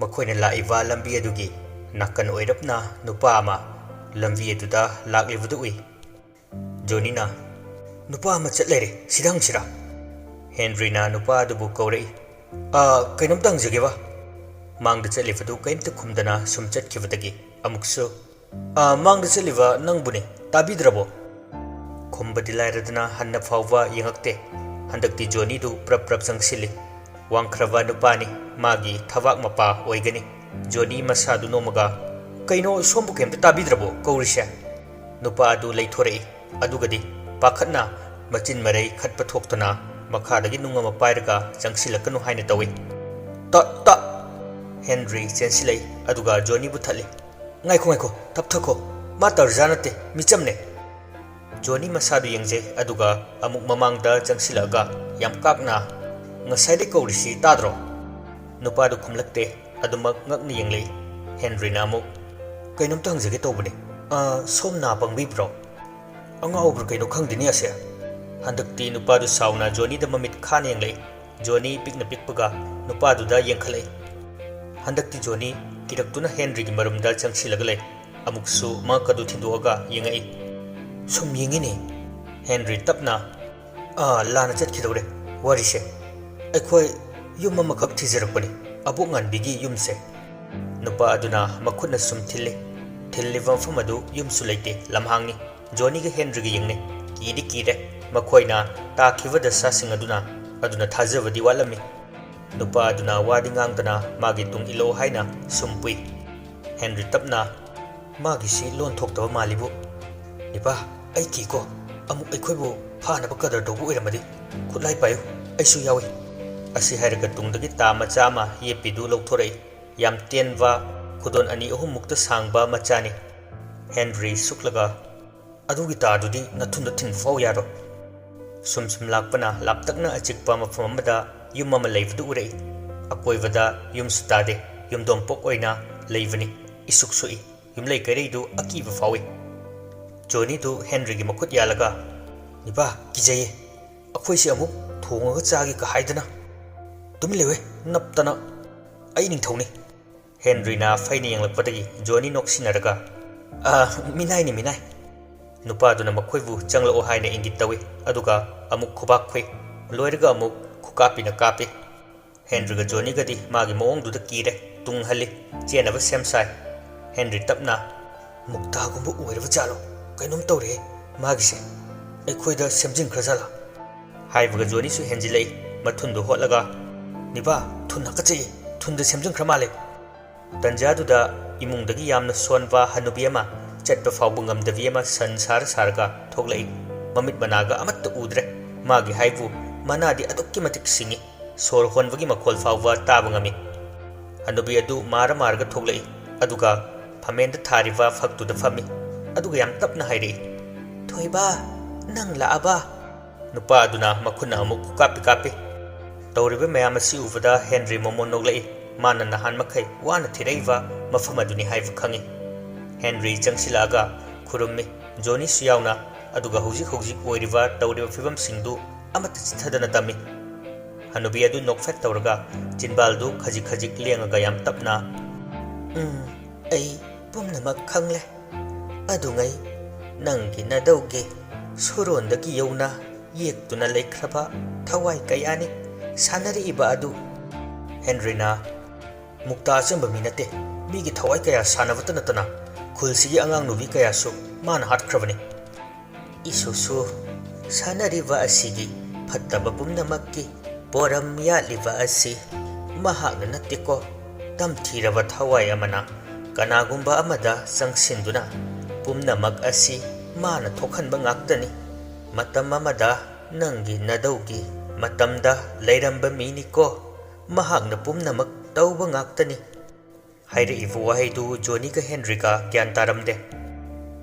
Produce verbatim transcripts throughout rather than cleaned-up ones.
ꯃꯈꯣꯏꯅ ꯂꯥꯛꯏꯕ ꯂꯝꯕꯤ ꯑꯗꯨꯒꯤ ꯅꯥꯀꯟ ꯑꯣꯏꯔꯞꯅ ꯅꯨꯄꯥ ꯑꯃ ꯂꯝꯕꯤ ꯑꯗꯨꯗ ꯂꯥꯛꯂꯤꯕꯗꯨ ꯎꯏ꯫ ꯖꯣꯅꯤꯅ, "ꯅꯨꯄꯥ ꯑꯃ ꯆꯠ ꯂꯩꯔꯦ, ꯁꯤꯗ ꯍꯪꯁꯤꯔꯥ?" ꯍꯦꯟꯔꯤꯅ ꯅꯨꯄꯥ ꯑꯗꯨꯕꯨ ꯀꯧꯔꯛꯏ꯫ "ꯑ, ꯀꯩꯅꯣꯝꯇ ꯍꯪꯖꯒꯦꯕ?" ꯃꯥꯡꯗ ꯆꯠꯂꯤꯕꯗꯨ ꯀꯔꯤꯝꯇ ꯈꯨꯝꯗꯅ ꯁꯨꯝ ꯆꯠꯈꯤꯕꯗꯒꯤ ꯑꯃꯨꯛꯁꯨ, "ꯑ, ꯃꯥꯡꯗ ꯆꯠꯂꯤꯕ ꯅꯪꯕꯨꯅꯦ, ꯇꯥꯕꯤꯗ꯭ꯔꯕꯣ?" ꯈꯨꯝꯕꯗꯤ ꯂꯥꯏꯔꯗꯅ ꯍꯟꯅ ꯐꯥꯎꯕ ꯌꯦꯡꯉꯛꯇꯦ꯫ ꯍꯟꯗꯛꯇꯤ ꯖꯣꯅꯤꯗꯨ ꯄ꯭ꯔꯞ ꯄ꯭ꯔꯞ ꯆꯪꯁꯤꯜꯂꯤ꯫ ꯋꯥꯡꯈ꯭ꯔꯕ ꯅꯨꯄꯥꯅꯤ, ꯃꯥꯒꯤ ꯊꯕꯥꯛ ꯃꯄꯥ ꯑꯣꯏꯒꯅꯤ꯫ ꯖꯣꯅꯤ ꯃꯁꯥꯗꯨ ꯅꯣꯝꯃꯒ, "ꯀꯩꯅꯣ, ꯁꯣꯝꯕꯨ ꯀꯩꯝꯇ ꯇꯥꯕꯤꯗ꯭ꯔꯕꯣ ꯀꯧꯔꯤꯁꯦ?" ꯅꯨꯄꯥ ꯑꯗꯨ ꯂꯩꯊꯣꯔꯛꯏ꯫ ꯑꯗꯨꯒꯗꯤ ꯄꯥꯈꯠꯅ ꯃꯆꯤꯟ ꯃꯔꯩ ꯈꯠꯄ ꯊꯣꯛꯇꯅ ꯃꯈꯥꯗꯒꯤ ꯅꯨꯡ ꯑꯃ ꯄꯥꯏꯔꯒ ꯆꯪꯁꯤꯜꯂꯛꯀꯅꯨ ꯍꯥꯏꯅ ꯇꯧꯏ꯫ "ꯇ-, ꯇ-," ꯍꯦꯟꯔꯤ ꯆꯦꯟꯁꯤꯜꯂꯛꯏ, ꯑꯗꯨꯒ ꯖꯣꯅꯤꯕꯨ ꯊꯠꯂꯤ꯫ "ꯉꯥꯏꯈꯣ, ꯉꯥꯏꯈꯣ, ꯇꯞꯊꯈꯣ꯫ ꯃꯥ ꯇꯔꯖꯥꯟ ꯅꯠꯇꯦ, ꯃꯤꯆꯝꯅꯦ꯫" ꯖꯣꯅꯤ ꯃꯁꯥꯗꯨ ꯌꯦꯡꯖꯩ, ꯑꯗꯨꯒ ꯑꯃꯨꯛ ꯃꯃꯥꯡꯗ ꯆꯪꯁꯤꯜꯂꯛꯑꯒ ꯌꯥꯝ ꯀꯥꯛꯅ, "ꯉꯁꯥꯏꯗꯩ ꯀꯧꯔꯤꯁꯤ ꯇꯥꯗ꯭ꯔꯣ?" ꯅꯨꯄꯥꯗꯨ ꯈꯨꯝꯂꯛꯇꯦ꯫ ꯑꯗꯨꯃꯛ ꯉꯛꯅ ꯌꯦꯡꯂꯛꯏ꯫ ꯍꯦꯟꯔꯤꯅ ꯑꯃꯨꯛ, "ꯀꯩꯅꯣꯝꯇ ꯍꯪꯖꯒꯦ ꯇꯧꯕꯅꯤ꯫ ꯑ, ꯁꯣꯝ ꯅꯥ ꯄꯪꯕꯤꯕ꯭ꯔꯣ?" "ꯑꯉꯥꯎꯕ꯭ꯔꯥ ꯀꯩꯅꯣ ꯈꯪꯗꯦꯅꯦ ꯑꯁꯦ꯫" ꯍꯟꯗꯛꯇꯤ ꯅꯨꯄꯥꯗꯨ ꯁꯥꯎꯅ ꯖꯣꯅꯤꯗ ꯃꯃꯤꯠ ꯈꯥꯅ ꯌꯦꯡꯂꯛꯏ꯫ ꯖꯣꯅꯤ ꯄꯤꯛꯅ ꯄꯤꯛꯄꯒ ꯅꯨꯄꯥꯗꯨꯗ ꯌꯦꯡꯈꯠꯂꯛꯏ꯫ ꯍꯟꯗꯛꯇꯤ ꯖꯣꯅꯤ ꯀꯤꯔꯛꯇꯨꯅ ꯍꯦꯟꯔꯤꯒꯤ ꯃꯔꯨꯝꯗ ꯆꯪꯁꯤꯜꯂꯒ ꯂꯩ꯫ ꯑꯃꯨꯛꯁꯨ ꯃꯉꯛꯀꯗꯨ ꯊꯤꯟꯗꯣꯛꯑꯒ ꯌꯦꯡꯉꯛꯏ꯫ "ꯁꯨꯝ ꯌꯦꯡꯉꯤꯅꯦ꯫" ꯍꯦꯟꯔꯤ ꯇꯞꯅ, "ꯑꯥ, ꯂꯥꯟꯅ ꯆꯠꯈꯤꯗꯧꯔꯦ ꯋꯥꯔꯤꯁꯦ꯫ ꯑꯩꯈꯣꯏ ꯌꯨꯝ ꯑꯃꯈꯛ ꯊꯤꯖꯔꯛꯄꯅꯤ, ꯑꯕꯣꯛ ꯉꯥꯟꯕꯤꯒꯤ ꯌꯨꯝꯁꯦ꯫" ꯅꯨꯄꯥ ꯑꯗꯨꯅ ꯃꯈꯨꯠꯅ ꯁꯨꯝ ꯊꯤꯜꯂꯤ꯫ ꯊꯤꯜꯂꯤꯕ ꯃꯐꯝ ꯑꯗꯨ ꯌꯨꯝꯁꯨ ꯂꯩꯇꯦ, ꯂꯝꯍꯥꯡꯅꯤ꯫ ꯖꯣꯅꯤꯒ ꯍꯦꯟꯔꯤꯒ ꯌꯦꯡꯅꯩ꯫ ꯀꯤꯗꯤ ꯀꯤꯔꯦ꯫ ꯃꯈꯣꯏꯅ ꯇꯥꯈꯤꯕ ꯗꯁꯥꯁꯤꯡ ꯑꯗꯨꯅ, ꯑꯗꯨꯅ ꯊꯥꯖꯕꯗꯤ ꯋꯥꯠꯂꯝꯃꯤ꯫ ꯅꯨꯄꯥ ꯑꯗꯨꯅ ꯋꯥꯗꯤ ꯉꯥꯡꯗꯅ ꯃꯥꯒꯤ ꯇꯨꯡ ꯏꯜꯂꯛꯑꯣ ꯍꯥꯏꯅ ꯁꯨꯝ ꯄꯨꯏ꯫ ꯍꯦꯟꯔꯤ ꯇꯞꯅ, "ꯃꯥꯒꯤꯁꯤ ꯂꯣꯟ ꯊꯣꯛꯇꯕ ꯃꯥꯜꯂꯤꯕꯨ꯫ ꯏꯄꯥ, ꯑꯩ ꯀꯤꯀꯣ꯫ ꯑꯃꯨꯛ ꯑꯩꯈꯣꯏꯕꯨ ꯐꯥꯅꯕ ꯀꯗꯔ ꯇꯧꯕ ꯑꯣꯏꯔꯝꯃꯗꯤ꯫ ꯈꯨꯠꯂꯥꯏ ꯄꯥꯏꯌꯨ, ꯑꯩꯁꯨ ꯌꯥꯎꯏ꯫" ꯑꯁꯤ ꯍꯥꯏꯔꯒ ꯇꯨꯡꯗꯒꯤ ꯇꯥ ꯃꯆꯥ ꯑꯃ ꯌꯦꯞꯄꯤꯗꯨ ꯂꯧꯊꯣꯔꯛꯏ꯫ ꯌꯥꯝ ꯇꯦꯟꯕ, ꯈꯨꯗꯣꯟ ꯑꯅꯤ ꯑꯍꯨꯝ ꯃꯨꯛꯇ ꯁꯥꯡꯕ ꯃꯆꯥꯅꯤ꯫ ꯍꯦꯟꯔꯤ ꯁꯨꯛꯂꯒ, "ꯑꯗꯨꯒꯤ ꯇꯥꯗꯨꯗꯤ ꯅꯊꯨꯟꯗ ꯊꯤꯟꯕ ꯐꯥꯎ ꯌꯥꯔꯣꯏ꯫" ꯁꯨꯝ ꯁꯨꯝ ꯂꯥꯛꯄꯅ ꯂꯥꯞꯇꯛꯅ ꯑꯆꯤꯛꯄ ꯃꯐꯝ ꯑꯃꯗ ꯌꯨꯝ ꯑꯃ ꯂꯩꯕꯗꯨ ꯎꯔꯛꯏ꯫ ꯑꯀꯣꯏꯕꯗ ꯌꯨꯝꯁꯨ ꯇꯥꯗꯦ, ꯌꯨꯝꯗꯣꯝꯄꯣꯛ ꯑꯣꯏꯅ ꯂꯩꯕꯅꯤ꯫ ꯏꯁꯨꯛ ꯁꯨꯛꯏ꯫ ꯌꯨꯝꯂꯩ ꯀꯩꯔꯩꯗꯨ ꯑꯀꯤꯕ ꯐꯥꯎꯏ꯫ ꯖꯣꯅꯤꯗꯨ ꯍꯦꯟꯔꯤꯒꯤ ꯃꯈꯨꯠ ꯌꯥꯜꯂꯒ, "ꯅꯤꯄꯥ, ꯀꯤꯖꯩꯌꯦ꯫ ꯑꯩꯈꯣꯏꯁꯦ ꯑꯃꯨꯛ ꯊꯣꯡꯉꯒ ꯆꯥꯒꯦ ꯀ ꯍꯥꯏꯗꯅ꯫ ꯇꯨꯃꯤꯟ ꯂꯩꯌꯨꯍꯦ, ꯅꯞꯇꯅ꯫ ꯑꯩ ꯅꯤꯡꯊꯧꯅꯤ꯫ ꯍꯦꯟꯔꯤꯅ ꯐꯩꯅ ꯌꯦꯡꯂꯛꯄꯗꯒꯤ ꯖꯣꯅꯤ ꯅꯣꯛꯁꯤꯟꯅꯔꯒ, "ꯑꯥ, ꯃꯤꯅꯥꯏꯅꯤ, ꯃꯤꯅꯥꯏ꯫" ꯅꯨꯄꯥꯗꯨꯅ ꯃꯈꯣꯏꯕꯨ ꯆꯪꯂꯛꯑꯣ ꯍꯥꯏꯅ ꯏꯪꯒꯤꯠ ꯇꯧꯏ, ꯑꯗꯨꯒ ꯑꯃꯨꯛ ꯈꯨꯕꯥꯛ ꯈꯨꯏ꯫ ꯂꯣꯏꯔꯒ ꯑꯃꯨꯛ ꯈꯨꯀꯥꯞꯄꯤꯅ ꯀꯥꯞꯄꯤ꯫ ꯍꯦꯟꯔꯤꯒ ꯖꯣꯅꯤꯒꯗꯤ ꯃꯥꯒꯤ ꯃꯑꯣꯡꯗꯨꯗ ꯀꯤꯔꯦ, ꯇꯨꯡ ꯍꯜꯂꯤ, ꯆꯦꯟꯅꯕ ꯁꯦꯝ ꯁꯥꯏ꯫ ꯍꯦꯟꯔꯤ ꯇꯞꯅ, "ꯃꯨꯛꯇꯥꯒꯨꯝꯕ ꯑꯣꯏꯔꯕ ꯖꯥꯠꯂꯣ? ꯀꯩꯅꯣꯝ ꯇꯧꯔꯦꯍꯦ ꯃꯥꯒꯤꯁꯦ꯫ ꯑꯩꯈꯣꯏꯗ ꯁꯦꯝꯖꯤꯟꯈ꯭ꯔ ꯖꯥꯠꯂꯥ?" ꯍꯥꯏꯕꯒ ꯖꯣꯅꯤꯁꯨ ꯍꯦꯟꯖꯤꯜꯂꯛꯏ, ꯃꯊꯨꯟꯗꯨ ꯍꯣꯠꯂꯒ, "ꯅꯤꯕꯥ, ꯊꯨꯟ ꯍꯥꯀꯠꯆꯩꯌꯦ, ꯊꯨꯟꯗ ꯁꯦꯝꯖꯤꯟꯈ꯭ꯔ ꯃꯥꯜꯂꯦ꯫" ꯇꯟꯖꯥꯗꯨꯗ ꯏꯃꯨꯡꯗꯒꯤ ꯌꯥꯝꯅ ꯁꯣꯟꯕ ꯍꯅꯨꯕꯤ ꯑꯃ, ꯆꯠꯄ ꯐꯥꯎꯕ ꯉꯝꯗꯕꯤ ꯑꯃ ꯁꯟ ꯁꯥꯔ ꯁꯥꯔꯒ ꯊꯣꯛꯂꯛꯏ꯫ ꯃꯃꯤꯠ ꯃꯅꯥꯒ ꯑꯃꯠꯇ ꯎꯗ꯭ꯔꯦ꯫ ꯃꯥꯒꯤ ꯍꯥꯏꯕꯨ ꯃꯅꯥꯗꯤ ꯑꯗꯨꯛꯀꯤ ꯃꯇꯤꯛ ꯁꯤꯡꯏ, ꯁꯣꯔ ꯍꯣꯟꯕꯒꯤ ꯃꯈꯣꯜ ꯐꯥꯎꯕ ꯇꯥꯕ ꯉꯝꯃꯤ꯫ ꯍꯅꯨꯕꯤ ꯑꯗꯨ ꯃꯥꯔ ꯃꯥꯔꯒ ꯊꯣꯛꯂꯛꯏ, ꯑꯗꯨꯒ ꯐꯝꯃꯦꯟꯗ ꯊꯥꯔꯤꯕ ꯐꯛꯇꯨꯗ ꯐꯝꯃꯤ, ꯑꯗꯨꯒ ꯌꯥꯝ ꯇꯞꯅ ꯍꯥꯏꯔꯛꯏ, "ꯊꯣꯏꯕ, ꯅꯪ ꯂꯥꯛꯑꯕ?" ꯅꯨꯄꯥ ꯑꯗꯨꯅ ꯃꯈꯨꯠꯅ ꯑꯃꯨꯛ ꯈꯨꯀꯥꯞꯄꯤ ꯀꯥꯞꯄꯤ꯫ ꯇꯧꯔꯤꯕ ꯃꯌꯥꯝ ꯑꯁꯤ ꯎꯕꯗ ꯍꯦꯟꯔꯤ ꯃꯃꯣꯟ ꯅꯣꯛꯂꯛꯏ꯫ ꯃꯥꯅ ꯅꯍꯥꯟ ꯃꯈꯩ ꯋꯥꯅ ꯊꯤꯔꯛꯏꯕ ꯃꯐꯝ ꯑꯗꯨꯅꯤ ꯍꯥꯏꯕ ꯈꯪꯏ꯫ ꯍꯦꯟꯔꯤ ꯆꯪꯁꯤꯜꯂꯛꯑꯒ ꯈꯨꯔꯨꯝꯃꯤ, ꯖꯣꯅꯤꯁꯨ ꯌꯥꯎꯅ, ꯑꯗꯨꯒ ꯍꯧꯖꯤꯛ ꯍꯧꯖꯤꯛ ꯑꯣꯏꯔꯤꯕ ꯇꯧꯔꯤꯕ ꯐꯤꯕꯝꯁꯤꯡꯗꯨ ꯑꯃꯠꯇ ꯆꯤꯠꯊꯗꯅ ꯇꯝꯃꯤ꯫ ꯍꯅꯨꯕꯤ ꯑꯗꯨ ꯅꯣꯛꯐꯦꯠ ꯇꯧꯔꯒ ꯆꯤꯟꯕꯥꯜꯗꯨ ꯈꯖꯤꯛ ꯈꯖꯤꯛ ꯂꯦꯡꯉꯒ ꯌꯥꯝ ꯇꯞꯅ, "ꯎꯝ, ꯑꯩ ꯄꯨꯝꯅꯃꯛ ꯈꯪꯂꯦ꯫ ꯑꯗꯨꯉꯩ ꯅꯪꯒꯤ ꯅꯗꯧꯒꯤ ꯁꯨꯔꯣꯟꯗꯒꯤ ꯌꯧꯅ ꯌꯦꯛꯇꯨꯅ ꯂꯩꯈ꯭ꯔꯕ ꯊꯋꯥꯏ ꯀꯌꯥꯅꯤ ꯁꯥꯟꯅꯔꯛꯏꯕ ꯑꯗꯨ꯫" ꯍꯦꯟꯔꯤꯅ, "ꯃꯨꯛꯇꯥ ꯑꯆꯝꯕ ꯃꯤ ꯅꯠꯇꯦ꯫ ꯃꯤꯒꯤ ꯊꯋꯥꯏ ꯀꯌꯥ ꯁꯥꯟꯅꯕꯇ ꯅꯠꯇꯅ ꯈꯨꯜꯁꯤꯒꯤ ꯑꯉꯥꯡ ꯅꯨꯕꯤ ꯀꯌꯥꯁꯨ ꯃꯥꯅ ꯍꯥꯠꯈ꯭ꯔꯕꯅꯤ꯫" "ꯏꯁꯨꯁꯨ ꯁꯥꯟꯅꯔꯤꯕ ꯑꯁꯤꯒꯤ ꯐꯠꯇꯕ ꯄꯨꯝꯅꯃꯛꯀꯤ ꯄꯣꯔꯝ ꯌꯥꯠꯂꯤꯕ ꯑꯁꯤ ꯃꯍꯥꯛꯅ ꯅꯠꯇꯦꯀꯣ꯫ ꯇꯝꯊꯤꯔꯕ ꯊꯋꯥꯏ ꯑꯃꯅ ꯀꯅꯥꯒꯨꯝꯕ ꯑꯃꯗ ꯆꯪꯁꯤꯟꯗꯨꯅ ꯄꯨꯝꯅꯃꯛ ꯑꯁꯤ ꯃꯥꯅ ꯊꯣꯛꯍꯟꯕ ꯉꯥꯛꯇꯅꯤ꯫ ꯃꯇꯝ ꯑꯃꯗ ꯅꯪꯒꯤ ꯅꯗꯧꯒꯤ ꯃꯇꯝꯗ ꯂꯩꯔꯝꯕ ꯃꯤꯅꯤꯀꯣ꯫ ꯃꯍꯥꯛꯅ ꯄꯨꯝꯅꯃꯛ ꯇꯧꯕ ꯉꯥꯛꯇꯅꯤ꯫" ꯍꯥꯏꯔꯛꯏꯕ ꯋꯥꯍꯩꯗꯨ ꯖꯣꯅꯤꯒ ꯍꯦꯟꯔꯤꯒ ꯒ꯭ꯌꯥꯟ ꯇꯥꯔꯝꯗꯦ꯫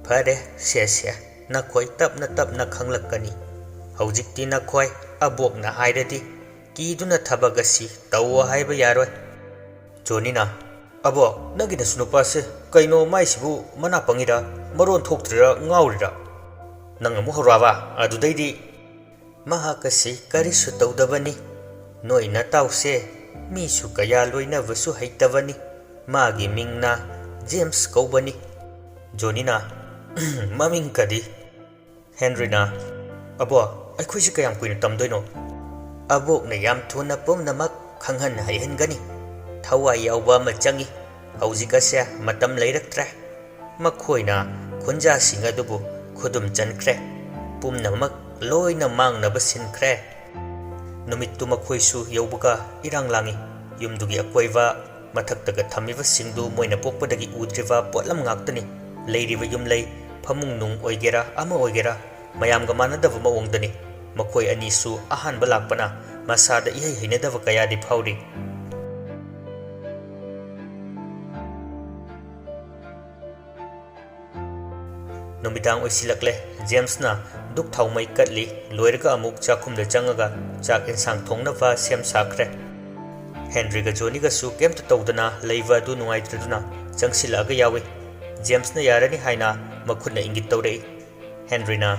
"ꯐꯔꯦ, ꯁꯦ ꯁꯦ, ꯅꯈꯣꯏ ꯇꯞꯅ ꯇꯞꯅ ꯈꯪꯂꯛꯀꯅꯤ꯫ ꯍꯧꯖꯤꯛꯇꯤ ꯅꯈꯣꯏ ꯑꯕꯣꯛꯅ ꯍꯥꯏꯔꯗꯤ ꯀꯤꯗꯨꯅ ꯊꯕꯛ ꯑꯁꯤ ꯇꯧꯑꯣ ꯍꯥꯏꯕ ꯌꯥꯔꯣꯏ꯫" ꯖꯣꯅꯤꯅ, "ꯑꯕꯣꯛ, ꯅꯪꯒꯤ ꯅꯁꯨ ꯅꯨꯄꯥꯁꯦ ꯀꯩꯅꯣ, ꯃꯥꯏꯁꯤꯕꯨ ꯃꯅꯥ ꯄꯪꯉꯤꯔ, ꯃꯔꯣꯟ ꯊꯣꯛꯇ꯭ꯔꯤꯔ, ꯉꯥꯎꯔꯤꯔ? ꯅꯪ ꯑꯃꯨꯛ ꯍꯧꯔꯛꯑꯕ? ꯑꯗꯨꯗꯩꯗꯤ..." "ꯃꯍꯥꯛ ꯑꯁꯤ ꯀꯔꯤꯁꯨ ꯇꯧꯗꯕꯅꯤ꯫ ꯅꯣꯏ ꯅꯇꯥꯎꯁꯦ ꯃꯤꯁꯨ ꯀꯌꯥ ꯂꯣꯏꯅꯕꯁꯨ ꯍꯩꯇꯕꯅꯤ꯫ ꯃꯥꯒꯤ ꯃꯤꯡꯅ ꯖꯦꯝꯁ ꯀꯧꯕꯅꯤ꯫ ꯖꯣꯅꯤꯅ, "ꯃꯃꯤꯡ ꯀꯗꯤ?" ꯍꯦꯟꯔꯤꯅ, "ꯑꯕꯣ, ꯑꯩꯈꯣꯏꯁꯤ ꯀꯌꯥꯝ ꯀꯨꯏꯅ ꯇꯝꯗꯣꯏꯅꯣ? ꯑꯕꯣꯛꯅ ꯌꯥꯝ ꯊꯨꯅ ꯄꯨꯝꯅꯃꯛ ꯈꯪꯍꯟ ꯍꯩꯍꯟꯒꯅꯤ꯫ ꯊꯋꯥꯏ ꯌꯥꯎꯕ ꯑꯃ ꯆꯪꯏ꯫ ꯍꯧꯖꯤꯛ ꯑꯁꯦ ꯃꯇꯝ ꯂꯩꯔꯛꯇ꯭ꯔꯦ꯫" ꯃꯈꯣꯏꯅ ꯈꯨꯟꯖꯥꯁꯤꯡ ꯑꯗꯨꯕꯨ ꯈꯨꯗꯨꯝ ꯆꯟꯈ꯭ꯔꯦ꯫ ꯄꯨꯝꯅꯃꯛ ꯂꯣꯏꯅ ꯃꯥꯡꯅꯕ ꯁꯤꯟꯈ꯭ꯔꯦ꯫ ꯅꯨꯃꯤꯠꯇꯨ ꯃꯈꯣꯏꯁꯨ ꯌꯧꯕꯒ ꯏꯔꯥꯡ ꯂꯥꯡꯏ꯫ ꯌꯨꯝꯗꯨꯒꯤ ꯑꯀꯣꯏꯕ ꯃꯊꯛꯇꯒ ꯊꯝꯃꯤꯕꯁꯤꯡꯗꯨ ꯃꯣꯏꯅ ꯄꯣꯛꯄꯗꯒꯤ ꯎꯗ꯭ꯔꯤꯕ ꯄꯣꯠꯂꯝ ꯉꯥꯛꯇꯅꯤ꯫ ꯂꯩꯔꯤꯕ ꯌꯨꯝꯂꯩ, ꯐꯃꯨꯡ ꯅꯨꯡ ꯑꯣꯏꯒꯦꯔꯥ ꯑꯃ ꯑꯣꯏꯒꯦꯔꯥ, ꯃꯌꯥꯝꯒ ꯃꯥꯟꯅꯗꯕ ꯃꯑꯣꯡꯗꯅꯤ꯫ ꯃꯈꯣꯏ ꯑꯅꯤꯁꯨ ꯑꯍꯥꯟꯕ ꯂꯥꯛꯄꯅ ꯃꯁꯥꯗ ꯏꯍꯩ ꯍꯩꯅꯗꯕ ꯀꯌꯥꯗꯤ ꯐꯥꯎꯔꯤ꯫ ꯅꯨꯃꯤꯗꯥꯡ ꯑꯣꯏꯁꯤꯜꯂꯛꯂꯦ꯫ ꯖꯦꯝꯁꯅ ꯙꯨꯛ ꯊꯥꯎ ꯃꯩ ꯀꯠꯂꯤ꯫ ꯂꯣꯏꯔꯒ ꯑꯃꯨꯛ ꯆꯥꯛꯈꯨꯝꯗ ꯆꯪꯉꯒ ꯆꯥꯛ ꯏꯟꯁꯥꯡ ꯊꯣꯡꯅꯕ ꯁꯦꯝ ꯁꯥꯈ꯭ꯔꯦ꯫ ꯍꯦꯟꯔꯤꯒ ꯖꯣꯅꯤꯒꯁꯨ ꯀꯩꯝꯇ ꯇꯧꯗꯅ ꯂꯩꯕ ꯑꯗꯨ ꯅꯨꯡꯉꯥꯏꯇ꯭ꯔꯗꯨꯅ ꯆꯪꯁꯤꯜꯂꯛꯑꯒ ꯌꯥꯎꯏ꯫ ꯖꯦꯝꯁꯅ ꯌꯥꯔꯅꯤ ꯍꯥꯏꯅ ꯃꯈꯨꯠꯅ ꯏꯪꯒꯤꯠ ꯇꯧꯔꯛꯏ꯫ ꯍꯦꯟꯔꯤꯅ,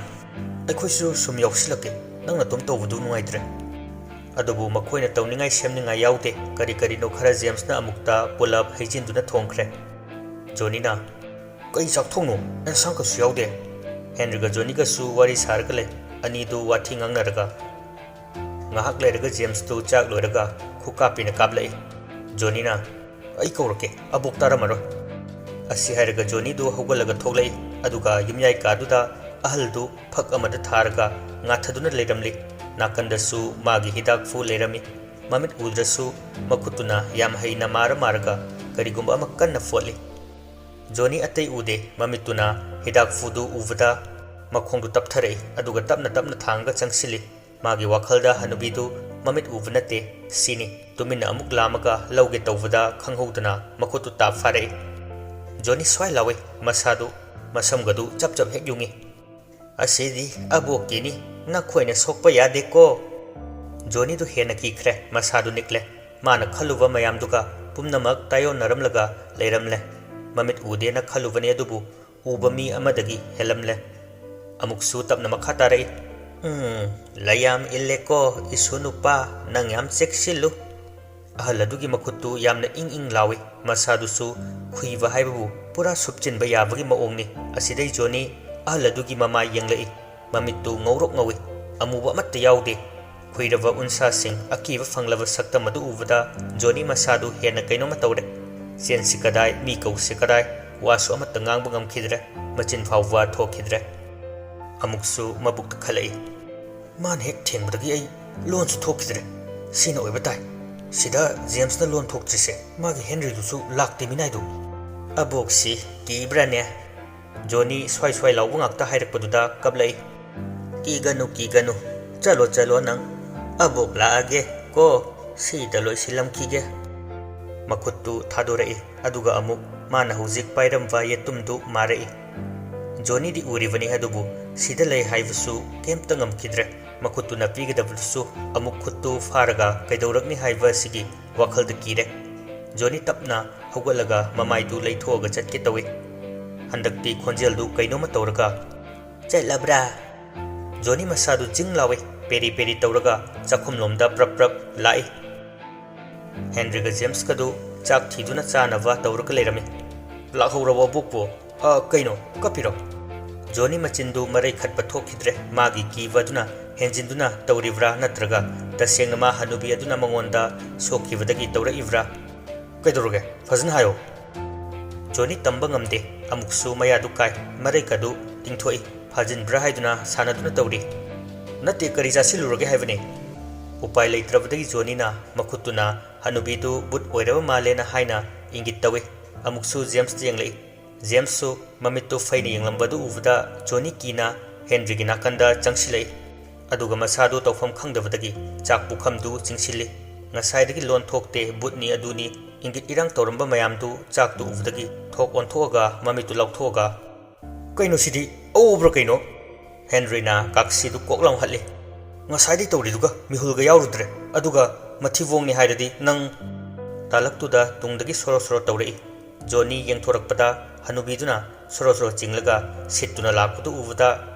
"ꯑꯩꯈꯣꯏꯁꯨ ꯁꯨꯝ ꯌꯥꯎꯁꯤꯜꯂꯛꯀꯦ, ꯅꯪ ꯅꯇꯣꯝ ꯇꯧꯕꯗꯨ ꯅꯨꯡꯉꯥꯏꯇ꯭ꯔꯦ꯫" ꯑꯗꯨꯕꯨ ꯃꯈꯣꯏꯅ ꯇꯧꯅꯤꯡꯉꯥꯏ ꯁꯦꯝꯅꯤꯡꯉꯥꯏ ꯌꯥꯎꯗꯦ꯫ ꯀꯔꯤ ꯀꯔꯤꯅꯣ ꯈꯔ ꯖꯦꯝꯁꯅ ꯑꯃꯨꯛꯇ ꯄꯨꯂꯞ ꯍꯩꯖꯤꯟꯗꯨꯅ ꯊꯣꯡꯈ꯭ꯔꯦ꯫ ꯖꯣꯅꯤꯅ, "ꯀꯩ ꯆꯥꯛ ꯊꯣꯡꯅꯣ? ꯑꯦꯟꯁꯥꯡ ꯀꯩꯁꯨ ꯌꯥꯎꯗꯦ꯫" ꯍꯦꯟꯔꯤꯒ ꯖꯣꯅꯤꯒꯁꯨ ꯋꯥꯔꯤ ꯁꯥꯔꯒ ꯂꯩ꯫ ꯑꯅꯤꯗꯨ ꯋꯥꯊꯤ ꯉꯥꯡꯅꯔꯒ꯫ ꯉꯥꯏꯍꯥꯛ ꯂꯩꯔꯒ ꯖꯦꯝꯁꯇꯨ ꯆꯥꯛ ꯂꯣꯏꯔꯒ ꯈꯨꯀꯥꯞꯄꯤꯅ ꯀꯥꯞꯂꯛꯏ꯫ ꯖꯣꯅꯤꯅ, "ꯑꯩ ꯀꯧꯔꯛꯀꯦ, ꯑꯕꯣꯛ ꯇꯥꯔꯝꯃꯔꯣꯏ꯫" ꯑꯁꯤ ꯍꯥꯏꯔꯒ ꯖꯣꯅꯤꯗꯨ ꯍꯧꯒꯠꯂꯒ ꯊꯣꯛꯂꯛꯏ꯫ ꯑꯗꯨꯒ ꯌꯨꯝꯌꯥꯏ ꯀꯥꯗꯨꯗ ꯑꯍꯜꯗꯨ ꯐꯛ ꯑꯃꯗ ꯊꯥꯔꯒ ꯉꯥꯊꯗꯨꯅ ꯂꯩꯔꯝꯂꯤ꯫ ꯅꯥꯀꯟꯗꯁꯨ ꯃꯥꯒꯤ ꯍꯤꯗꯥꯛꯐꯨ ꯂꯩꯔꯝꯃꯤ꯫ ꯃꯃꯤꯠ ꯎꯗ꯭ꯔꯁꯨ ꯃꯈꯨꯠꯇꯨꯅ ꯌꯥꯝ ꯍꯩꯅ ꯃꯥꯔ ꯃꯥꯔꯒ ꯀꯔꯤꯒꯨꯝꯕ ꯑꯃ ꯀꯟꯅ ꯐꯣꯠꯂꯤ꯫ ꯖꯣꯅꯤ ꯑꯇꯩ ꯎꯗꯦ꯫ ꯃꯃꯤꯠꯇꯨꯅ ꯍꯤꯗꯥꯛꯐꯨꯗꯨ ꯎꯕꯗ ꯃꯈꯣꯡꯗꯨ ꯇꯞꯊꯔꯛꯏ, ꯑꯗꯨꯒ ꯇꯞꯅ ꯇꯞꯅ ꯊꯥꯡꯉꯒ ꯆꯪꯁꯤꯜꯂꯤ꯫ ꯃꯥꯒꯤ ꯋꯥꯈꯜꯗ ꯍꯅꯨꯕꯤꯗꯨ ꯃꯃꯤꯠ ꯎꯕ ꯅꯠꯇꯦ, ꯁꯤꯅꯤ꯫ ꯇꯨꯃꯤꯟꯅ ꯑꯃꯨꯛ ꯂꯥꯝꯃꯒ ꯂꯧꯒꯦ ꯇꯧꯕꯗ ꯈꯪꯍꯧꯗꯅ ꯃꯈꯨꯠꯇꯨ ꯇꯥꯞ ꯐꯥꯔꯛꯏ꯫ ꯖꯣꯅꯤ ꯁ꯭ꯋꯥꯏ ꯂꯥꯎꯏ, ꯃꯁꯥꯗꯨ, ꯃꯁꯝꯒꯗꯨ ꯆꯞ ꯆꯞ ꯍꯦꯛ ꯌꯨꯡꯏ꯫ "ꯑꯁꯤꯗꯤ ꯑꯕꯣꯛꯀꯤꯅꯤ, ꯅꯈꯣꯏꯅ ꯁꯣꯛꯄ ꯌꯥꯗꯦꯀꯣ꯫" ꯖꯣꯅꯤꯗꯨ ꯍꯦꯟꯅ ꯀꯤꯈ꯭ꯔꯦ, ꯃꯁꯥꯗꯨ ꯅꯤꯛꯂꯦ꯫ ꯃꯥꯅ ꯈꯜꯂꯨꯕ ꯃꯌꯥꯝꯗꯨꯒ ꯄꯨꯝꯅꯃꯛ ꯇꯥꯏꯑꯣꯟꯅꯔꯝꯂꯒ ꯂꯩꯔꯝꯂꯦ꯫ ꯃꯃꯤꯠ ꯎꯗꯦꯅ ꯈꯜꯂꯨꯕꯅꯤ, ꯑꯗꯨꯕꯨ ꯎꯕ ꯃꯤ ꯑꯃꯗꯒꯤ ꯍꯦꯜꯂꯝꯂꯦ꯫ ꯑꯃꯨꯛꯁꯨ ꯇꯞꯅ ꯃꯈꯥ ꯇꯥꯔꯛꯏ, "ꯎꯝ, ꯂꯌꯥꯝ ꯏꯜꯂꯦꯀꯣ, ꯏꯁꯨ ꯅꯨꯄꯥ, ꯅꯪ ꯌꯥꯝ ꯆꯦꯛꯁꯤꯜꯂꯨ꯫ ꯑꯍꯜ ꯑꯗꯨꯒꯤ ꯃꯈꯨꯠꯇꯨ ꯌꯥꯝꯅ ꯏꯪ ꯏꯪ ꯂꯥꯎꯏ꯫ ꯃꯁꯥꯗꯨꯁꯨ ꯈꯨꯏꯕ ꯍꯥꯏꯕꯕꯨ ꯄꯨꯔꯥ ꯁꯨꯞꯆꯤꯟꯕ ꯌꯥꯕꯒꯤ ꯃꯑꯣꯡꯅꯤ꯫ ꯑꯁꯤꯗꯩ ꯖꯣꯅꯤ ꯑꯍꯜ ꯑꯗꯨꯒꯤ ꯃꯃꯥꯏ ꯌꯦꯡꯂꯛꯏ꯫ ꯃꯃꯤꯠꯇꯨ ꯉꯧꯔꯣꯛ ꯉꯧꯏ꯫ ꯑꯃꯨꯕ ꯑꯃꯠꯇ ꯌꯥꯎꯗꯦ꯫ ꯈꯨꯏꯔꯕ ꯎꯟꯁꯥꯁꯤꯡ, ꯑꯀꯤꯕ ꯐꯪꯂꯕ ꯁꯛꯇꯝ ꯑꯗꯨ ꯎꯕꯗ ꯖꯣꯅꯤ ꯃꯁꯥꯗꯨ ꯍꯦꯟꯅ ꯀꯩꯅꯣꯝꯃ ꯇꯧꯔꯦ꯫ ꯆꯦꯟꯁꯤ ꯀꯗꯥꯏ, ꯃꯤ ꯀꯧꯁꯤ ꯀꯗꯥꯏ, ꯋꯥꯁꯨ ꯑꯃꯠꯇ ꯉꯥꯡꯕ ꯉꯝꯈꯤꯗ꯭ꯔꯦ꯫ ꯃꯆꯤꯟ ꯐꯥꯎꯕ ꯊꯣꯛꯈꯤꯗ꯭ꯔꯦ꯫ ꯑꯃꯨꯛꯁꯨ ꯃꯕꯨꯛꯇ ꯈꯜꯂꯛꯏ, "ꯃꯥꯅ ꯍꯦꯛ ꯊꯦꯡꯕꯗꯒꯤ ꯑꯩ ꯂꯣꯟꯁꯨ ꯊꯣꯛꯈꯤꯗ꯭ꯔꯦ꯫ ꯁꯤꯅ ꯑꯣꯏꯕ ꯇꯥꯏ꯫ ꯁꯤꯗ ꯖꯦꯝꯁꯅ ꯂꯣꯟ ꯊꯣꯛꯇ꯭ꯔꯤꯁꯦ꯫ ꯃꯥꯒꯤ ꯍꯦꯟꯔꯤꯗꯨꯁꯨ ꯂꯥꯛꯇꯦ ꯃꯤꯅꯥꯏꯗꯨ꯫" "ꯑꯕꯣꯛꯁꯤ ꯀꯤꯕ꯭ꯔꯥꯅꯦ?" ꯖꯣꯅꯤ ꯁ꯭ꯋꯥꯏ ꯁ꯭ꯋꯥꯏ ꯂꯥꯎꯕ ꯉꯥꯛꯇ ꯍꯥꯏꯔꯛꯄꯗꯨꯗ ꯀꯞꯂꯛꯏ꯫ "ꯀꯤꯒꯅꯨ, ꯀꯤꯒꯅꯨ꯫ ꯆꯠꯂꯣ, ꯆꯠꯂꯣ ꯅꯪ꯫ ꯑꯕꯣꯛ ꯂꯥꯛꯑꯒꯦ ꯀꯣ꯫ ꯁꯤꯗ ꯂꯣꯏꯁꯤꯜꯂꯝꯈꯤꯒꯦ꯫" ꯃꯈꯨꯠꯇꯨ ꯊꯥꯗꯣꯔꯛꯏ꯫ ꯑꯗꯨꯒ ꯑꯃꯨꯛ ꯃꯥꯅ ꯍꯧꯖꯤꯛ ꯄꯥꯏꯔꯝꯕ ꯌꯦꯇꯨꯝꯗꯨ ꯃꯥꯔꯛꯏ꯫ ꯖꯣꯅꯤꯗꯤ ꯎꯔꯤꯕꯅꯤ, ꯑꯗꯨꯕꯨ ꯁꯤꯗ ꯂꯩ ꯍꯥꯏꯕꯁꯨ ꯀꯩꯝꯇ ꯉꯝꯈꯤꯗ꯭ꯔꯦ꯫ ꯃꯈꯨꯠꯇꯨꯅ ꯄꯤꯒꯗꯕꯗꯨꯁꯨ ꯑꯃꯨꯛ ꯈꯨꯠꯇꯨ ꯐꯥꯔꯒ ꯀꯩꯗꯧꯔꯛꯅꯤ ꯍꯥꯏꯕ ꯑꯁꯤꯒꯤ ꯋꯥꯈꯜꯗ ꯀꯤꯔꯦ꯫ ꯖꯣꯅꯤ ꯇꯞꯅ ꯍꯧꯒꯠꯂꯒ ꯃꯃꯥꯏꯗꯨ ꯂꯩꯊꯣꯛꯑꯒ ꯆꯠꯀꯦ ꯇꯧꯏ꯫ ꯍꯟꯗꯛꯇꯤ ꯈꯣꯟꯖꯦꯜꯗꯨ ꯀꯩꯅꯣꯝꯃ ꯇꯧꯔꯒ, "ꯆꯠꯂꯕ꯭ꯔꯥ?" ꯖꯣꯅꯤ ꯃꯁꯥꯗꯨ ꯖꯤꯡ ꯂꯥꯎꯏ꯫ ꯄꯦꯔꯤ ꯄꯦꯔꯤ ꯇꯧꯔꯒ ꯆꯥꯛꯈꯨꯝꯂꯣꯝꯗ ꯄ꯭ꯔꯞ ꯄ꯭ꯔꯞ ꯂꯥꯛꯏ꯫ ꯍꯦꯟꯔꯤꯒ ꯖꯦꯝꯁꯀꯗꯨ ꯆꯥꯛ ꯊꯤꯗꯨꯅ ꯆꯥꯅꯕ ꯇꯧꯔꯒ ꯂꯩꯔꯝꯃꯤ꯫ "ꯂꯥꯛꯍꯧꯔꯕꯣ ꯑꯕꯣꯛꯄꯨ? ꯑ, ꯀꯩꯅꯣ, ꯀꯞꯄꯤꯔꯣ?" ꯖꯣꯅꯤ ꯃꯆꯤꯟꯗꯨ ꯃꯔꯩ ꯈꯠꯄ ꯊꯣꯛꯈꯤꯗ꯭ꯔꯦ꯫ ꯃꯥꯒꯤ ꯀꯤꯕ ꯑꯗꯨꯅ ꯍꯦꯟꯖꯤꯟꯗꯨꯅ ꯇꯧꯔꯤꯕ꯭ꯔꯥ, ꯅꯠꯇ꯭ꯔꯒ ꯇꯁꯦꯡꯅ ꯃꯥ ꯍꯅꯨꯕꯤ ꯑꯗꯨꯅ ꯃꯉꯣꯟꯗ ꯁꯣꯛꯈꯤꯕꯗꯒꯤ ꯇꯧꯔꯛꯏꯕ꯭ꯔꯥ? "ꯀꯩꯗꯧꯔꯒꯦ? ꯐꯖꯅ ꯍꯥꯏꯌꯣ꯫" ꯖꯣꯅꯤ ꯇꯝꯕ ꯉꯝꯗꯦ꯫ ꯑꯃꯨꯛꯁꯨ ꯃꯌꯥꯗꯨ ꯀꯥꯏ, ꯃꯔꯩꯀꯗꯨ ꯇꯤꯡꯊꯣꯛꯏ꯫ ꯐꯥꯖꯤꯟꯕ꯭ꯔꯥ ꯍꯥꯏꯗꯨꯅ ꯁꯥꯟꯅꯗꯨꯅ ꯇꯧꯔꯤ꯫ "ꯅꯠꯇꯦ, ꯀꯔꯤ ꯆꯥꯁꯤꯜꯂꯨꯔꯒꯦ ꯍꯥꯏꯕꯅꯤ?" ꯎꯄꯥꯏ ꯂꯩꯇ꯭ꯔꯕꯗꯒꯤ ꯖꯣꯅꯤꯅ ꯃꯈꯨꯠꯇꯨꯅ ꯍꯅꯨꯕꯤꯗꯨ ꯕꯨꯠ ꯑꯣꯏꯔꯕ ꯃꯥꯜꯂꯦꯅ ꯍꯥꯏꯅ ꯏꯪꯒꯤꯠ ꯇꯧꯏ꯫ ꯑꯃꯨꯛꯁꯨ ꯖꯦꯝꯁꯇ ꯌꯦꯡꯂꯛꯏ꯫ ꯖꯦꯝꯁꯁꯨ ꯃꯃꯤꯠꯇꯨ ꯐꯩꯅ ꯌꯦꯡꯂꯝꯕꯗꯨ ꯎꯕꯗ ꯖꯣꯅꯤ ꯀꯤꯅ ꯍꯦꯟꯔꯤꯒꯤ ꯅꯥꯀꯟꯗ ꯆꯪꯁꯤꯜꯂꯛꯏ꯫ ꯑꯗꯨꯒ ꯃꯁꯥꯗꯨ ꯇꯧꯐꯝ ꯈꯪꯗꯕꯗꯒꯤ ꯆꯥꯛ ꯄꯨꯈꯝꯗꯨ ꯆꯤꯡꯁꯤꯜꯂꯤ꯫ ꯉꯁꯥꯏꯗꯒꯤ ꯂꯣꯟ ꯊꯣꯛꯇꯦ, ꯕꯨꯠꯅꯤ ꯑꯗꯨꯅꯤ ꯏꯪꯒꯤꯠ ꯏꯔꯥꯡ ꯇꯧꯔꯝꯕ ꯃꯌꯥꯝꯗꯨ ꯆꯥꯛꯇꯨ ꯎꯕꯗꯒꯤ ꯊꯣꯛ ꯑꯣꯟꯊꯣꯛꯑꯒ ꯃꯃꯤꯠꯇꯨ ꯂꯥꯎꯊꯣꯛꯑꯒ, "ꯀꯩꯅꯣ ꯁꯤꯗꯤ? ꯑꯎꯕ꯭ꯔꯥ ꯀꯩꯅꯣ?" ꯍꯦꯟꯔꯤꯅ ꯀꯥꯛꯁꯤꯗꯨ ꯀꯣꯛ ꯂꯥꯎ ꯍꯠꯂꯤ꯫ "ꯉꯁꯥꯏꯗꯩ ꯇꯧꯔꯤꯗꯨꯒ ꯃꯤꯍꯨꯜꯒ ꯌꯥꯎꯔꯨꯗ꯭ꯔꯦ, ꯑꯗꯨꯒ ꯃꯊꯤꯕꯣꯡꯅꯤ ꯍꯥꯏꯔꯗꯤ ꯅꯪ!" ꯇꯥꯂꯛꯇꯨꯗ ꯇꯨꯡꯗꯒꯤ ꯁꯣꯔꯣ ꯁꯣꯔꯣ ꯇꯧꯔꯛꯏ꯫ ꯖꯣꯅꯤ ꯌꯦꯡꯊꯣꯔꯛꯄꯗ ꯍꯅꯨꯕꯤꯗꯨꯅ ꯁꯣꯔꯣ ꯁꯣꯔꯣ ꯆꯤꯡꯂꯒ ꯁꯤꯠꯇꯨꯅ ꯂꯥꯛꯄꯗꯨ ꯎꯕꯗ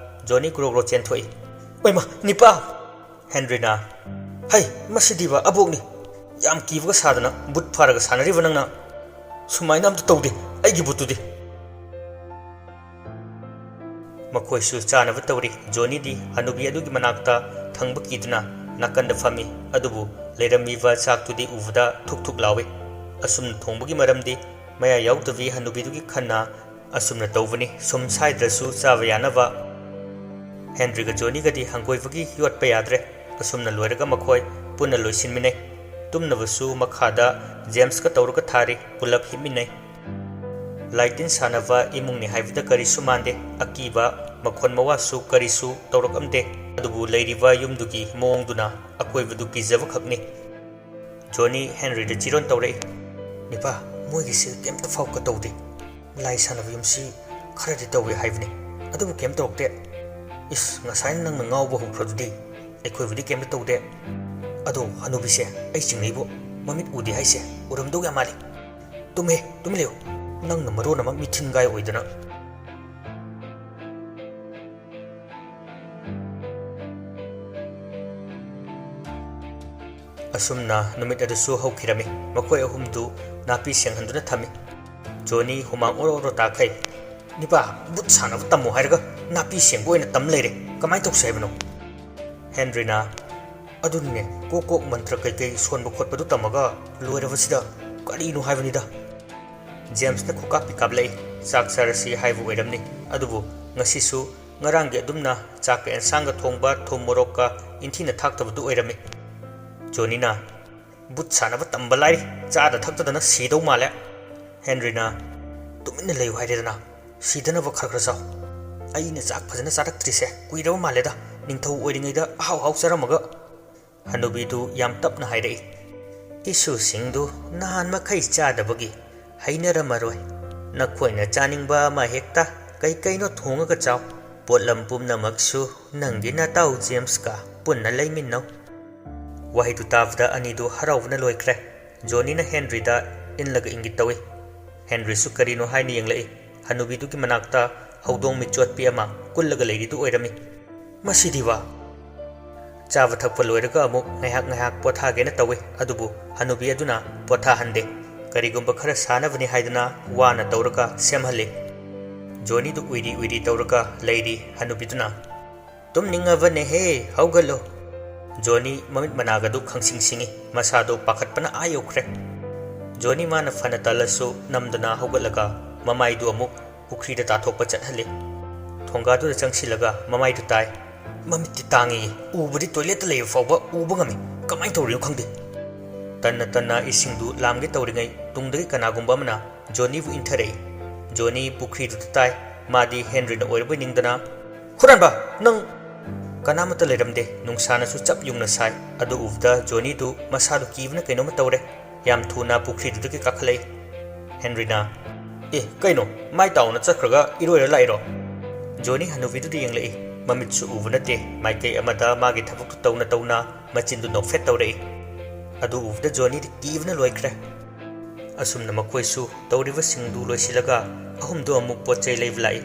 ꯖꯣꯅꯤ ꯒ꯭ꯔꯣ ꯒ꯭ꯔꯣ ꯆꯦꯟꯊꯣꯛꯏ꯫ "ꯑꯣꯏꯃ, ꯅꯤꯄꯥ!" ꯍꯦꯟꯔꯤꯅ, "ꯍꯩ, ꯃꯁꯤꯗꯤꯕ ꯑꯕꯣꯛꯅꯤ!" ꯌꯥꯝ ꯀꯤꯕꯒ ꯁꯥꯗꯅ ꯕꯨꯠ ꯐꯥꯔꯒ ꯁꯥꯟꯅꯔꯤꯕ ꯅꯪꯅ꯫ ꯁꯨꯃꯥꯏꯅ ꯑꯝꯇ ꯇꯧꯗꯦ ꯑꯩꯒꯤ ꯕꯨꯠꯇꯨꯗꯤ꯫ ꯃꯈꯣꯏꯁꯨ ꯆꯥꯅꯕ ꯇꯧꯔꯤ꯫ ꯖꯣꯅꯤꯗꯤ ꯍꯅꯨꯕꯤ ꯑꯗꯨꯒꯤ ꯃꯅꯥꯛꯇ ꯊꯪꯕ ꯀꯤꯗꯨꯅ ꯅꯥꯀꯟꯗ ꯐꯝꯃꯤ꯫ ꯑꯗꯨꯕꯨ ꯂꯩꯔꯝꯃꯤꯕ ꯆꯥꯛꯇꯨꯗꯤ ꯎꯕꯗ ꯊꯨꯛ ꯊꯨꯛ ꯂꯥꯎꯏ꯫ ꯑꯁꯨꯝꯅ ꯊꯣꯡꯕꯒꯤ ꯃꯔꯝꯗꯤ ꯃꯌꯥ ꯌꯥꯎꯗꯕꯤ ꯍꯅꯨꯕꯤꯗꯨꯒꯤ ꯈꯟꯅ ꯑꯁꯨꯝꯅ ꯇꯧꯕꯅꯤ꯫ ꯁꯨꯝ ꯁꯥꯏꯗ꯭ꯔꯁꯨ ꯆꯥꯕ ꯌꯥꯅꯕ꯫ ꯍꯦꯟꯔꯤꯒ ꯖꯣꯅꯤꯒꯗꯤ ꯍꯪꯒꯣꯏꯕꯒꯤ ꯌꯣꯠꯄ ꯌꯥꯗ꯭ꯔꯦ꯫ ꯑꯁꯨꯝꯅ ꯂꯣꯏꯔꯒ ꯃꯈꯣꯏ ꯄꯨꯟꯅ ꯂꯣꯏꯁꯤꯟꯃꯤꯟꯅꯩ꯫ ꯇꯨꯝꯅꯕꯁꯨ ꯃꯈꯥꯗ ꯖꯦꯝꯁꯀ ꯇꯧꯔꯒ ꯊꯥꯔꯤ꯫ ꯄꯨꯂꯞ ꯍꯤꯞꯃꯤꯟꯅꯩ꯫ ꯂꯥꯏꯇꯤꯟ ꯁꯥꯟꯅꯕ ꯏꯃꯨꯡꯅꯤ ꯍꯥꯏꯕꯗ ꯀꯔꯤꯁꯨ ꯃꯥꯟꯗꯦ꯫ ꯑꯀꯤꯕ ꯃꯈꯣꯟ ꯃꯋꯥꯁꯨ ꯀꯔꯤꯁꯨ ꯇꯧꯔꯛꯂꯝꯗꯦ꯫ ꯑꯗꯨꯕꯨ ꯂꯩꯔꯤꯕ ꯌꯨꯝꯗꯨꯒꯤ ꯃꯑꯣꯡꯗꯨꯅ ꯑꯀꯣꯏꯕꯗꯨ ꯀꯤꯖꯕ ꯈꯛꯅꯤ꯫ ꯖꯣꯅꯤ ꯍꯦꯟꯔꯤꯗ ꯆꯤꯔꯣꯟ ꯇꯧꯔꯛꯏ꯫ "ꯅꯤꯄꯥ, ꯃꯣꯏꯒꯤꯁꯦ ꯀꯩꯝꯇ ꯐꯥꯎꯀ ꯇꯧꯗꯦ꯫ ꯂꯥꯏ ꯁꯥꯟꯅꯕ ꯌꯨꯝꯁꯤ ꯈꯔꯗꯤ ꯇꯧꯋꯦ ꯍꯥꯏꯕꯅꯤ, ꯑꯗꯨꯕꯨ ꯀꯩꯝ ꯇꯧꯔꯛꯇꯦ꯫" "ꯏꯁ, ꯉꯁꯥꯏꯅ ꯅꯪꯅ ꯉꯥꯎꯕ ꯍꯧꯈ꯭ꯔꯗꯨꯗꯤ?" "ꯑꯩꯈꯣꯏꯕꯨꯗꯤ ꯀꯩꯝꯇ ꯇꯧꯗꯦ꯫ ꯑꯗꯣ ꯍꯅꯨꯕꯤꯁꯦ ꯑꯩ ꯆꯤꯡꯅꯩꯕꯨ꯫ ꯃꯃꯤꯠ ꯎꯗꯦ ꯍꯥꯏꯁꯦ ꯎꯔꯝꯗꯧ ꯌꯥꯝ ꯃꯥꯜꯂꯤ꯫ ꯇꯨꯝꯃꯦ, ꯇꯨꯃꯤꯟ ꯂꯩꯌꯨ꯫ ꯅꯪꯅ ꯃꯔꯣꯟ ꯑꯃ ꯃꯤꯊꯤꯟꯒꯥꯏ ꯑꯣꯏꯗꯅ꯫" ꯑꯁꯨꯝꯅ ꯅꯨꯃꯤꯠ ꯑꯗꯨꯁꯨ ꯍꯧꯈꯤꯔꯝꯃꯤ꯫ ꯃꯈꯣꯏ ꯑꯍꯨꯝꯗꯨ ꯅꯥꯄꯤ ꯁꯦꯡꯍꯟꯗꯨꯅ ꯊꯝꯃꯤ꯫ ꯖꯣꯅꯤ ꯍꯨꯃꯥꯡ ꯑꯣꯔꯣ ꯑꯣꯔꯣ ꯇꯥꯈꯩ꯫ "ꯅꯤꯄꯥ, ꯕꯨꯠ ꯁꯥꯟꯅꯕ ꯇꯝꯃꯣ ꯍꯥꯏꯔꯒ ꯅꯥꯄꯤ ꯁꯦꯡꯕ ꯑꯣꯏꯅ ꯇꯝ ꯂꯩꯔꯦ꯫ ꯀꯃꯥꯏꯅ ꯇꯧꯁꯦ ꯍꯥꯏꯕꯅꯣ?" ꯍꯦꯟꯔꯤꯅ, "ꯑꯗꯨꯅꯤꯅꯦ, ꯀꯣꯛ ꯀꯣꯛ ꯃꯟꯇ꯭ꯔ ꯀꯩꯀꯩ ꯁꯣꯟꯕ ꯈꯣꯠꯄꯗꯨ ꯇꯝꯃꯒ ꯂꯣꯏꯔꯕꯁꯤꯗ ꯀꯔꯤꯅꯣ ꯍꯥꯏꯕꯅꯤꯗ꯫" ꯖꯦꯝꯁꯅ ꯈꯨꯀꯥꯞꯄꯤ ꯀꯥꯞꯂꯛꯏ꯫ ꯆꯥꯛ ꯆꯥꯔꯁꯤ ꯍꯥꯏꯕ ꯑꯣꯏꯔꯝꯅꯤ꯫ ꯑꯗꯨꯕꯨ ꯉꯁꯤꯁꯨ ꯉꯔꯥꯡꯒꯤ ꯑꯗꯨꯝꯅ ꯆꯥꯛꯀ ꯑꯦꯟꯁꯥꯡꯒ ꯊꯣꯡꯕ, ꯊꯨꯝ ꯃꯣꯔꯣꯛꯀ ꯏꯟꯊꯤꯅ ꯊꯥꯛꯇꯕꯗꯨ ꯑꯣꯏꯔꯝꯃꯤ꯫ ꯖꯣꯅꯤꯅ, "ꯕꯨꯠ ꯁꯥꯟꯅꯕ ꯇꯝꯕ ꯂꯥꯏꯔꯤ, ꯆꯥꯗ ꯊꯛꯇꯗꯅ ꯁꯤꯗꯧ ꯃꯥꯜꯂꯦ꯫" ꯍꯦꯟꯔꯤꯅ, "ꯇꯨꯃꯤꯟꯅ ꯂꯩꯌꯨ ꯍꯥꯏꯔꯦꯗꯅ, ꯁꯤꯗꯅꯕ ꯈꯔ ꯈꯔ ꯆꯥꯎ꯫ ꯑꯩꯅ ꯆꯥꯛ ꯐꯖꯅ ꯆꯥꯔꯛꯇ꯭ꯔꯤꯁꯦ ꯀꯨꯏꯔꯕ ꯃꯥꯜꯂꯦꯗ, ꯅꯤꯡꯊꯧ ꯑꯣꯏꯔꯤꯉꯩꯗ ꯑꯍꯥꯎ ꯑꯍꯥꯎ ꯆꯥꯔꯝꯃꯒ꯫" ꯍꯅꯨꯕꯤꯗꯨ ꯌꯥꯝ ꯇꯞꯅ ꯍꯥꯏꯔꯛꯏ, "ꯏꯁꯨꯁꯤꯡꯗꯨ ꯅꯍꯥꯟ ꯃꯈꯩ ꯆꯥꯗꯕꯒꯤ ꯍꯩꯅꯔꯝꯃꯔꯣꯏ꯫ ꯅꯈꯣꯏꯅ ꯆꯥꯅꯤꯡꯕ ꯑꯃ ꯍꯦꯛꯇ ꯀꯩ ꯀꯩꯅꯣ ꯊꯣꯡꯉꯒ ꯆꯥꯎ꯫ ꯄꯣꯠꯂꯝ ꯄꯨꯝꯅꯃꯛꯁꯨ ꯅꯪꯒꯤ ꯅꯇꯥꯎ ꯖꯦꯝꯁꯀ ꯄꯨꯟꯅ ꯂꯩꯃꯤꯟꯅꯧ꯫" ꯋꯥꯍꯩꯗꯨ ꯇꯥꯕꯗ ꯑꯅꯤꯗꯨ ꯍꯔꯥꯎꯕꯅ ꯂꯣꯏꯈ꯭ꯔꯦ꯫ ꯖꯣꯅꯤꯅ ꯍꯦꯟꯔꯤꯗ ꯏꯟꯂꯒ ꯏꯪꯒꯤꯠ ꯇꯧꯏ꯫ ꯍꯦꯟꯔꯤꯁꯨ ꯀꯔꯤꯅꯣ ꯍꯥꯏꯅ ꯌꯦꯡꯂꯛꯏ꯫ ꯍꯅꯨꯕꯤꯗꯨꯒꯤ ꯃꯅꯥꯛꯇ ꯍꯧꯗꯣꯡ ꯃꯤꯠ ꯆꯣꯠꯄꯤ ꯑꯃ ꯀꯨꯜꯂꯒ ꯂꯩꯔꯤꯗꯨ ꯑꯣꯏꯔꯝꯃꯤ꯫ "ꯃꯁꯤꯗꯤꯕ?" ꯆꯥꯕ ꯊꯛꯄ ꯂꯣꯏꯔꯒ ꯑꯃꯨꯛ ꯉꯥꯏꯍꯥꯛ ꯉꯥꯏꯍꯥꯛ ꯄꯣꯊꯥꯒꯦꯅ ꯇꯧꯏ, ꯑꯗꯨꯕꯨ ꯍꯅꯨꯕꯤ ꯑꯗꯨꯅ ꯄꯣꯊꯥꯍꯟꯗꯦ꯫ ꯀꯔꯤꯒꯨꯝꯕ ꯈꯔ ꯁꯥꯅꯕꯅꯤ ꯍꯥꯏꯗꯅ ꯋꯥꯅ ꯇꯧꯔꯒ ꯁꯦꯝꯍꯜꯂꯤ꯫ ꯖꯣꯅꯤꯗꯨ ꯎꯏꯔꯤ ꯎꯏꯔꯤ ꯇꯧꯔꯒ ꯂꯩꯔꯤ꯫ ꯍꯅꯨꯕꯤꯗꯨꯅ, "ꯇꯨꯝꯅꯤꯡꯉꯕꯅꯦꯍꯦ, ꯍꯧꯒꯠꯂꯣ꯫" ꯖꯣꯅꯤ ꯃꯃꯤꯠ ꯃꯅꯥꯒꯗꯨ ꯈꯪꯁꯤꯡ ꯁꯤꯡꯏ, ꯃꯁꯥꯗꯨ ꯄꯥꯈꯠꯄꯅ ꯑꯥ ꯌꯧꯈ꯭ꯔꯦ꯫ ꯖꯣꯅꯤ ꯃꯥꯅ ꯐꯅ ꯇꯜꯂꯁꯨ ꯅꯝꯗꯅ ꯍꯧꯒꯠꯂꯒ ꯃꯃꯥꯏꯗꯨ ꯑꯃꯨꯛ ꯄꯨꯈ꯭ꯔꯤꯗ ꯇꯥꯊꯣꯛꯄ ꯆꯠꯍꯜꯂꯤ꯫ ꯊꯣꯡꯒꯥꯗꯨꯗ ꯆꯪꯁꯤꯜꯂꯒ ꯃꯃꯥꯏꯗꯨ ꯇꯥꯏ꯫ ꯃꯃꯤꯠꯇꯤ ꯇꯥꯡꯉꯤ, ꯎꯕꯗꯤ ꯇꯣꯏꯂꯦꯠꯇ ꯂꯩꯕ ꯐꯥꯎꯕ ꯎꯕ ꯉꯝꯃꯤ, ꯀꯃꯥꯏꯅ ꯇꯧꯔꯤꯅꯣ ꯈꯪꯗꯦ꯫ ꯇꯟꯅ ꯇꯟꯅ ꯏꯁꯤꯡꯗꯨ ꯂꯥꯝꯒꯦ ꯇꯧꯔꯤꯉꯩ ꯇꯨꯡꯗꯒꯤ ꯀꯅꯥꯒꯨꯝꯕ ꯑꯃꯅ ꯖꯣꯅꯤꯕꯨ ꯏꯟꯊꯔꯛꯏ꯫ ꯖꯣꯅꯤ ꯄꯨꯈ꯭ꯔꯤꯗꯨꯗ ꯇꯥꯏ꯫ ꯃꯥꯗꯤ ꯍꯦꯟꯔꯤꯅ ꯑꯣꯏꯔꯕꯣꯏ ꯅꯤꯡꯗꯅ, "ꯍꯨꯔꯥꯟꯕ, ꯅꯪ!" ꯀꯅꯥꯃꯠꯇ ꯂꯩꯔꯝꯗꯦ꯫ ꯅꯨꯡꯁꯥꯅꯁꯨ ꯆꯞ ꯌꯨꯡꯅ ꯁꯥꯏ꯫ ꯑꯗꯨ ꯎꯕꯗ ꯖꯣꯅꯤꯗꯨ ꯃꯁꯥꯗꯨ ꯀꯤꯕꯅ ꯀꯩꯅꯣꯝꯃ ꯇꯧꯔꯦ꯫ ꯌꯥꯝ ꯊꯨꯅ ꯄꯨꯈ꯭ꯔꯤꯗꯨꯗꯒꯤ ꯀꯥꯈꯠꯂꯛꯏ꯫ ꯍꯦꯟꯔꯤꯅ, "ꯑꯦ, ꯀꯩꯅꯣ, ꯃꯥꯏ ꯇꯥꯎꯅ ꯆꯠꯈ꯭ꯔꯒ ꯏꯔꯣꯏꯔ ꯂꯥꯛꯏꯔꯣ?" ꯖꯣꯅꯤ ꯍꯅꯨꯕꯤꯗꯨꯗ ꯌꯦꯡꯂꯛꯏ꯫ ꯃꯃꯤꯠꯁꯨ ꯎꯕ ꯅꯠꯇꯦ꯫ ꯃꯥꯏꯀꯩ ꯑꯃꯗ ꯃꯥꯒꯤ ꯊꯕꯛꯇꯨ ꯇꯧꯅ ꯇꯧꯅ ꯃꯆꯤꯟꯗꯨ ꯅꯣꯛꯐꯦꯠ ꯇꯧꯔꯛꯏ꯫ ꯑꯗꯨ ꯎꯕꯗ ꯖꯣꯅꯤꯗꯤ ꯀꯤꯕꯅ ꯂꯣꯏꯈ꯭ꯔꯦ꯫ ꯑꯁꯨꯝꯅ ꯃꯈꯣꯏꯁꯨ ꯇꯧꯔꯤꯕꯁꯤꯡꯗꯨ ꯂꯣꯏꯁꯤꯜꯂꯒ ꯑꯍꯨꯝꯗꯨ ꯑꯃꯨꯛ ꯄꯣꯠ ꯆꯩ ꯂꯩꯕ ꯂꯥꯛꯏ꯫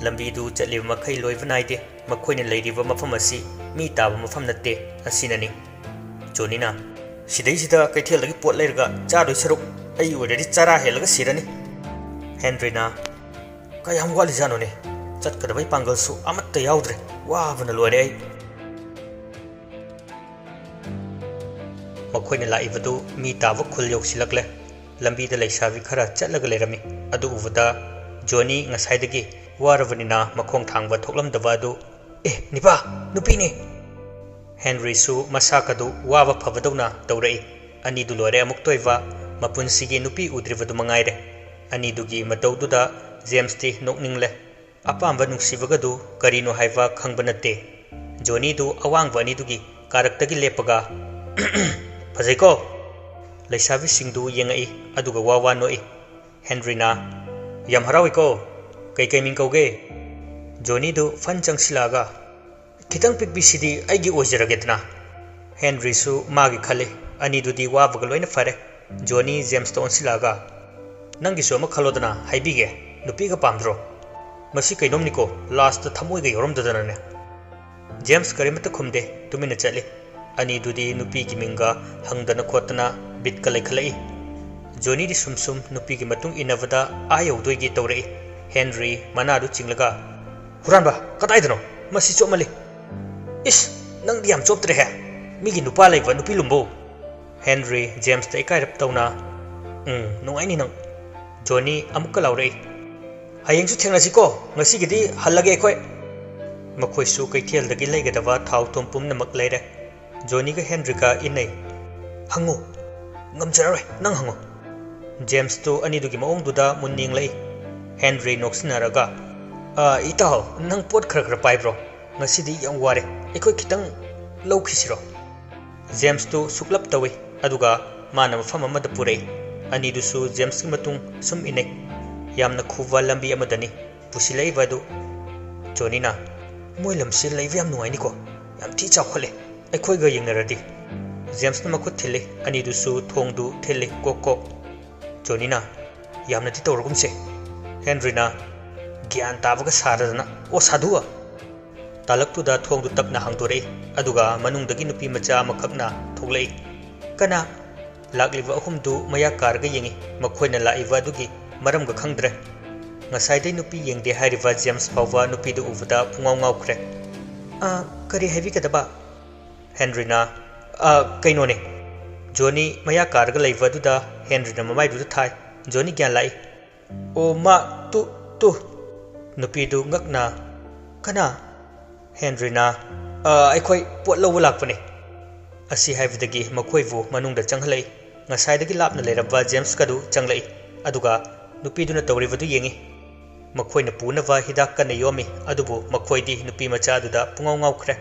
ꯂꯝꯕꯤꯗꯨ ꯆꯠꯂꯤꯕ ꯃꯈꯩ ꯂꯣꯏꯕ ꯅꯥꯏꯗꯦ꯫ ꯃꯈꯣꯏꯅ ꯂꯩꯔꯤꯕ ꯃꯐꯝ ꯑꯁꯤ ꯃꯤ ꯇꯥꯕ ꯃꯐꯝ ꯅꯠꯇꯦ꯫ ꯑꯁꯤꯅꯅꯤ꯫ ꯖꯣꯅꯤꯅ, "ꯁꯤꯗꯩꯁꯤꯗ ꯀꯩꯊꯦꯜꯗꯒꯤ ꯄꯣꯠ ꯂꯩꯔꯒ ꯆꯥꯗꯣꯏ ꯁꯔꯨꯛ ꯑꯩ ꯑꯣꯏꯔꯗꯤ ꯆꯔꯥ ꯍꯦꯜꯂꯒ ꯁꯤꯔꯅꯤ꯫" ꯍꯦꯟꯔꯤꯅ, "ꯀꯌꯥꯝ ꯋꯥꯠꯂꯤꯖꯥꯠꯅꯣꯅꯦ? ꯆꯠꯀꯗꯕꯩ ꯄꯥꯡꯒꯜꯁꯨ ꯑꯃꯠꯇ ꯌꯥꯎꯗ꯭ꯔꯦ꯫ ꯋꯥꯕꯅ ꯂꯣꯏꯔꯦ ꯑꯩ꯫" ꯃꯈꯣꯏꯅ ꯂꯥꯛꯏꯕꯗꯨ ꯃꯤ ꯇꯥꯕ ꯈꯨꯜ ꯌꯧꯁꯤꯜꯂꯛꯂꯦ꯫ ꯂꯝꯕꯤꯗ ꯂꯩꯁꯥꯕꯤ ꯈꯔ ꯆꯠꯂꯒ ꯂꯩꯔꯝꯃꯤ꯫ ꯑꯗꯨ ꯎꯕꯗ ꯖꯣꯅꯤ ꯉꯁꯥꯏꯗꯒꯤ ꯋꯥꯔꯕꯅꯤꯅ ꯃꯈꯣꯡ ꯊꯥꯡꯕ ꯊꯣꯛꯂꯝꯗꯕ ꯑꯗꯨ, "ꯑꯦ, ꯅꯤꯄꯥ, ꯅꯨꯄꯤꯅꯦ!" ꯍꯦꯟꯔꯤꯁꯨ ꯃꯁꯥ ꯀꯗꯨ ꯋꯥꯕ ꯐꯕꯗꯧꯅ ꯇꯧꯔꯛꯏ꯫ ꯑꯅꯤꯗꯨ ꯂꯣꯏꯔꯦ ꯑꯃꯨꯛꯇ ꯑꯣꯏꯕ꯫ ꯃꯄꯨꯟꯁꯤꯒꯤ ꯅꯨꯄꯤ ꯎꯗ꯭ꯔꯤꯕꯗꯨ ꯃꯉꯥꯏꯔꯦ꯫ ꯑꯅꯤꯗꯨꯒꯤ ꯃꯇꯧꯗꯨꯗ ꯖꯦꯝꯁꯇꯤ ꯅꯣꯛꯅꯤꯡꯂꯦ꯫ ꯑꯄꯥꯝꯕ ꯅꯨꯡꯁꯤꯕꯒꯗꯨ ꯀꯔꯤꯅꯣ ꯍꯥꯏꯕ ꯈꯪꯕ ꯅꯠꯇꯦ꯫ ꯖꯣꯅꯤꯗꯨ ꯑꯋꯥꯡꯕ ꯑꯅꯤꯗꯨꯒꯤ ꯀꯥꯔꯛꯇꯒꯤ ꯂꯦꯞꯄꯒ, "ꯐꯖꯩꯀꯣ?" ꯂꯩꯁꯥꯕꯤꯁꯤꯡꯗꯨ ꯌꯦꯡꯉꯛꯏ, ꯑꯗꯨꯒ ꯋꯥ ꯋꯥ ꯅꯣꯛꯏ꯫ ꯍꯦꯟꯔꯤꯅ, "ꯌꯥꯝ ꯍꯔꯥꯎꯏꯀꯣ꯫ ꯀꯩꯀꯩ ꯃꯤꯡ ꯀꯧꯒꯦ?" ꯖꯣꯅꯤꯗꯨ ꯐꯟ ꯆꯪꯁꯤꯜꯂꯛꯑꯒ, "ꯈꯤꯇꯪ ꯄꯤꯛꯄꯤꯁꯤꯗꯤ ꯑꯩꯒꯤ ꯑꯣꯏꯖꯔꯒꯦꯗꯅ꯫" ꯍꯦꯟꯔꯤꯁꯨ ꯃꯥꯒꯤ ꯈꯜꯂꯤ꯫ ꯑꯅꯤꯗꯨꯗꯤ ꯋꯥꯕꯒ ꯂꯣꯏꯅ ꯐꯔꯦ꯫ ꯖꯣꯅꯤ ꯖꯦꯝꯁꯇ ꯑꯣꯟꯁꯤꯜꯂꯛꯑꯒ, "ꯅꯪꯒꯤꯁꯨ ꯑꯃ ꯈꯜꯂꯣꯗꯅ, ꯍꯥꯏꯕꯤꯒꯦ꯫ ꯅꯨꯄꯤꯒ ꯄꯥꯝꯗ꯭ꯔꯣ? ꯃꯁꯤ ꯀꯩꯅꯣꯝꯅꯤꯀꯣ, ꯂꯥꯁꯇ ꯊꯃꯣꯏꯒ ꯌꯥꯎꯔꯝꯗꯗꯅꯅꯦ꯫" ꯖꯦꯝꯁ ꯀꯔꯤꯃꯠꯇ ꯈꯨꯝꯗꯦ, ꯇꯨꯃꯤꯟꯅ ꯆꯠꯂꯤ꯫ ꯑꯅꯤꯗꯨꯗꯤ ꯅꯨꯄꯤꯒꯤ ꯃꯤꯡꯒ ꯍꯪꯗꯅ ꯈꯣꯠꯇꯅ ꯕꯤꯠꯀ ꯂꯩꯈꯠꯂꯛꯏ꯫ ꯖꯣꯅꯤꯗꯤ ꯁꯨꯝ ꯁꯨꯝ ꯅꯨꯄꯤꯒꯤ ꯃꯇꯨꯡ ꯏꯟꯅꯕꯗ ꯑꯥ ꯌꯧꯗꯣꯏꯒꯤ ꯇꯧꯔꯛꯏ꯫ ꯍꯦꯟꯔꯤ ꯃꯅꯥꯗꯨ ꯆꯤꯡꯂꯒ, "ꯍꯨꯔꯥꯟꯕ, ꯀꯗꯥꯏꯗꯅꯣ? ꯃꯁꯤ ꯆꯣꯞꯃꯜꯂꯤ!" "ꯏꯁ, ꯅꯪꯗꯤ ꯌꯥꯝ ꯆꯣꯞꯇ꯭ꯔꯦꯍꯦ! ꯃꯤꯒꯤ ꯅꯨꯄꯥ ꯂꯩꯕ ꯅꯨꯄꯤ ꯂꯨꯝꯕꯧ!" ꯍꯦꯟꯔꯤ ꯖꯦꯝꯁꯇ ꯏꯀꯥꯏꯔꯞ ꯇꯧꯅ, "ꯎꯝ, ꯅꯨꯡꯉꯥꯏꯅꯤ ꯅꯪ!" ꯖꯣꯅꯤ ꯑꯃꯨꯛꯀ ꯂꯥꯎꯔꯛꯏ, "ꯍꯌꯦꯡꯁꯨ ꯊꯦꯡꯅꯁꯤꯀꯣ, ꯉꯁꯤꯒꯤꯗꯤ ꯍꯜꯂꯒꯦ ꯑꯩꯈꯣꯏ!" ꯃꯈꯣꯏꯁꯨ ꯀꯩꯊꯦꯜꯗꯒꯤ ꯂꯩꯒꯗꯕ ꯊꯥꯎ ꯊꯨꯝ ꯄꯨꯝꯅꯃꯛ ꯂꯩꯔꯦ꯫ ꯖꯣꯅꯤꯒ ꯍꯦꯟꯔꯤꯒ ꯏꯟꯅꯩ꯫ "ꯍꯪꯉꯨ!" "ꯉꯝꯖꯔꯔꯣꯏ, ꯅꯪ ꯍꯪꯉꯨ!" ꯖꯦꯝꯁꯇꯨ ꯑꯅꯤꯗꯨꯒꯤ ꯃꯑꯣꯡꯗꯨꯗ ꯃꯨꯟꯅ ꯌꯦꯡꯂꯛꯏ꯫ ꯍꯦꯟꯔꯤ ꯅꯣꯛꯁꯤꯟꯅꯔꯒ, "ꯑ, ꯏꯇꯥꯎ, ꯅꯪ ꯄꯣꯠ ꯈꯔ ꯈꯔ ꯄꯥꯏꯕ꯭ꯔꯣ? ꯉꯁꯤꯗꯤ ꯌꯥꯝ ꯋꯥꯔꯦ, ꯑꯩꯈꯣꯏ ꯈꯤꯇꯪ ꯂꯧꯈꯤꯁꯤꯔꯣ?" ꯖꯦꯝꯁꯇꯨ ꯁꯨꯛꯂꯞ ꯇꯧꯏ, ꯑꯗꯨꯒ ꯃꯥꯅ ꯃꯐꯝ ꯑꯃꯗ ꯄꯨꯔꯛꯏ꯫ ꯑꯅꯤꯗꯨꯁꯨ ꯖꯦꯝꯁꯀꯤ ꯃꯇꯨꯡ ꯁꯨꯝ ꯏꯟꯅꯩ꯫ ꯌꯥꯝꯅ ꯈꯨꯕ ꯂꯝꯕꯤ ꯑꯃꯗꯅꯤ ꯄꯨꯁꯤꯜꯂꯛꯏꯕ ꯑꯗꯨ꯫ ꯖꯣꯅꯤꯅ, "ꯃꯣꯏ ꯂꯝꯁꯤ ꯂꯩꯕ ꯌꯥꯝ ꯅꯨꯡꯉꯥꯏꯅꯤꯀꯣ, ꯌꯥꯝ ꯊꯤ ꯆꯥꯎꯈꯠꯂꯦ ꯑꯩꯈꯣꯏꯒ ꯌꯦꯡꯅꯔꯗꯤ!" ꯖꯦꯝꯁꯅ ꯃꯈꯨꯠ ꯊꯤꯜꯂꯤ, ꯑꯅꯤꯗꯨꯁꯨ ꯊꯣꯡꯗꯨ ꯊꯤꯜꯂꯤ, ꯀꯣꯛ ꯀꯣꯛ꯫ ꯖꯣꯅꯤꯅ, "ꯌꯥꯝꯅꯗꯤ ꯇꯧꯔꯒꯨꯝꯁꯦ"꯫ ꯍꯦꯟꯔꯤꯅ, "ꯒ꯭ꯌꯥꯟ ꯇꯥꯕꯒ ꯁꯥꯗꯅ, ꯑꯣ ꯁꯥꯗꯨ!" ꯇꯥꯂꯛꯇꯨꯗ ꯊꯣꯡꯗꯨ ꯇꯞꯅ ꯍꯥꯡꯗꯣꯔꯛꯏ, ꯑꯗꯨꯒ ꯃꯅꯨꯡꯗꯒꯤ ꯅꯨꯄꯤ ꯃꯆꯥ ꯑꯃꯈꯛꯅ ꯊꯣꯛꯂꯛꯏ꯫ "ꯀꯅꯥ?" ꯂꯥꯛꯂꯤꯕ ꯑꯍꯨꯝꯗꯨ ꯃꯌꯥ ꯀꯥꯔꯒ ꯌꯦꯡꯏ꯫ ꯃꯈꯣꯏꯅ ꯂꯥꯛꯏꯕ ꯑꯗꯨꯒꯤ ꯃꯔꯝꯒ ꯈꯪꯗ꯭ꯔꯦ꯫ ꯉꯁꯥꯏꯗꯩ ꯅꯨꯄꯤ ꯌꯦꯡꯗꯦ ꯍꯥꯏꯔꯤꯕ ꯖꯦꯝꯁ ꯐꯥꯎꯕ ꯅꯨꯄꯤꯗꯨ ꯎꯕꯗ ꯄꯨꯡꯉꯥꯎ ꯉꯥꯎꯈ꯭ꯔꯦ꯫ "ꯑ, ꯀꯔꯤ ꯍꯥꯏꯕꯤꯒꯗꯕ?" ꯍꯦꯟꯔꯤꯅ, "ꯑ, ꯀꯩꯅꯣꯅꯦ꯫" ꯖꯣꯅꯤ ꯃꯌꯥ ꯀꯥꯔꯒ ꯂꯩꯕ ꯑꯗꯨꯗ ꯍꯦꯟꯔꯤꯅ ꯃꯃꯥꯏꯗꯨꯗ ꯊꯥꯏ꯫ ꯖꯣꯅꯤ ꯒ꯭ꯌꯥꯟ ꯂꯥꯛꯏ꯫ "ꯑꯣ, ꯃꯥ, ꯇꯨ, ꯇꯨ!" ꯅꯨꯄꯤꯗꯨ ꯉꯛꯅ, "ꯀꯅꯥ?" ꯍꯦꯟꯔꯤꯅ, "ꯑ, ꯑꯩꯈꯣꯏ ꯄꯣꯠ ꯂꯧꯕ ꯂꯥꯛꯄꯅꯦ꯫" ꯑꯁꯤ ꯍꯥꯏꯕꯗꯒꯤ ꯃꯈꯣꯏꯕꯨ ꯃꯅꯨꯡꯗ ꯆꯪꯍꯜꯂꯛꯏ꯫ ꯉꯁꯥꯏꯗꯒꯤ ꯂꯥꯞꯅ ꯂꯩꯔꯝꯕ ꯖꯦꯝꯁꯀꯗꯨ ꯆꯪꯂꯛꯏ, ꯑꯗꯨꯒ ꯅꯨꯄꯤꯗꯨꯅ ꯇꯧꯔꯤꯕꯗꯨ ꯌꯦꯡꯏ꯫ ꯃꯈꯣꯏꯅ ꯄꯨꯅꯕ ꯍꯤꯗꯥꯛ ꯀꯟꯅ ꯌꯣꯝꯃꯤ, ꯑꯗꯨꯕꯨ ꯃꯈꯣꯏꯗꯤ ꯅꯨꯄꯤ ꯃꯆꯥꯗꯨꯗ ꯄꯨꯡꯉꯥꯎ ꯉꯥꯎꯈ꯭ꯔꯦ꯫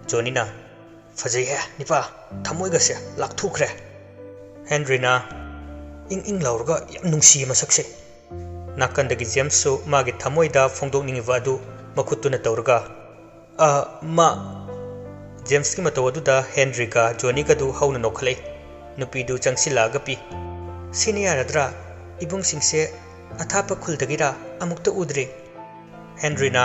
ꯖꯣꯅꯤꯅ, "ꯐꯖꯩꯍꯦ, ꯅꯤꯄꯥ, ꯊꯃꯣꯏꯒꯁꯦ ꯂꯥꯛꯊꯣꯛꯈ꯭ꯔꯦ꯫" ꯍꯦꯟꯔꯤꯅ, "ꯏꯪ ꯏꯪ ꯂꯥꯎꯔꯒ ꯌꯥꯝ ꯅꯨꯡꯁꯤꯌꯦ ꯃꯁꯛꯁꯦ꯫" ꯅꯥꯀꯟꯗꯒꯤ ꯖꯦꯝꯁꯁꯨ ꯃꯥꯒꯤ ꯊꯃꯣꯏꯗ ꯐꯣꯡꯗꯣꯛꯅꯤꯡꯉꯤꯕ ꯑꯗꯨ ꯃꯈꯨꯠꯇꯨꯅ ꯇꯧꯔꯒ, "ꯑ, ꯃꯥ꯫" ꯖꯦꯝꯁꯀꯤ ꯃꯇꯧ ꯑꯗꯨꯗ ꯍꯦꯟꯔꯤꯒ ꯖꯣꯅꯤꯒꯗꯨ ꯍꯧꯅ ꯅꯣꯛꯈꯠꯂꯛꯏ꯫ ꯅꯨꯄꯤꯗꯨ ꯆꯪꯁꯤꯜꯂꯛꯑꯒ ꯄꯤ꯫ "ꯁꯤꯅ ꯌꯥꯔꯗ꯭ꯔꯥ? ꯏꯕꯨꯡꯁꯤꯡꯁꯦ ꯑꯊꯥꯞꯄ ꯈꯨꯜꯗꯒꯤꯔꯥ? ꯑꯃꯨꯛꯇ ꯎꯗ꯭ꯔꯤ꯫" ꯍꯦꯟꯔꯤꯅ,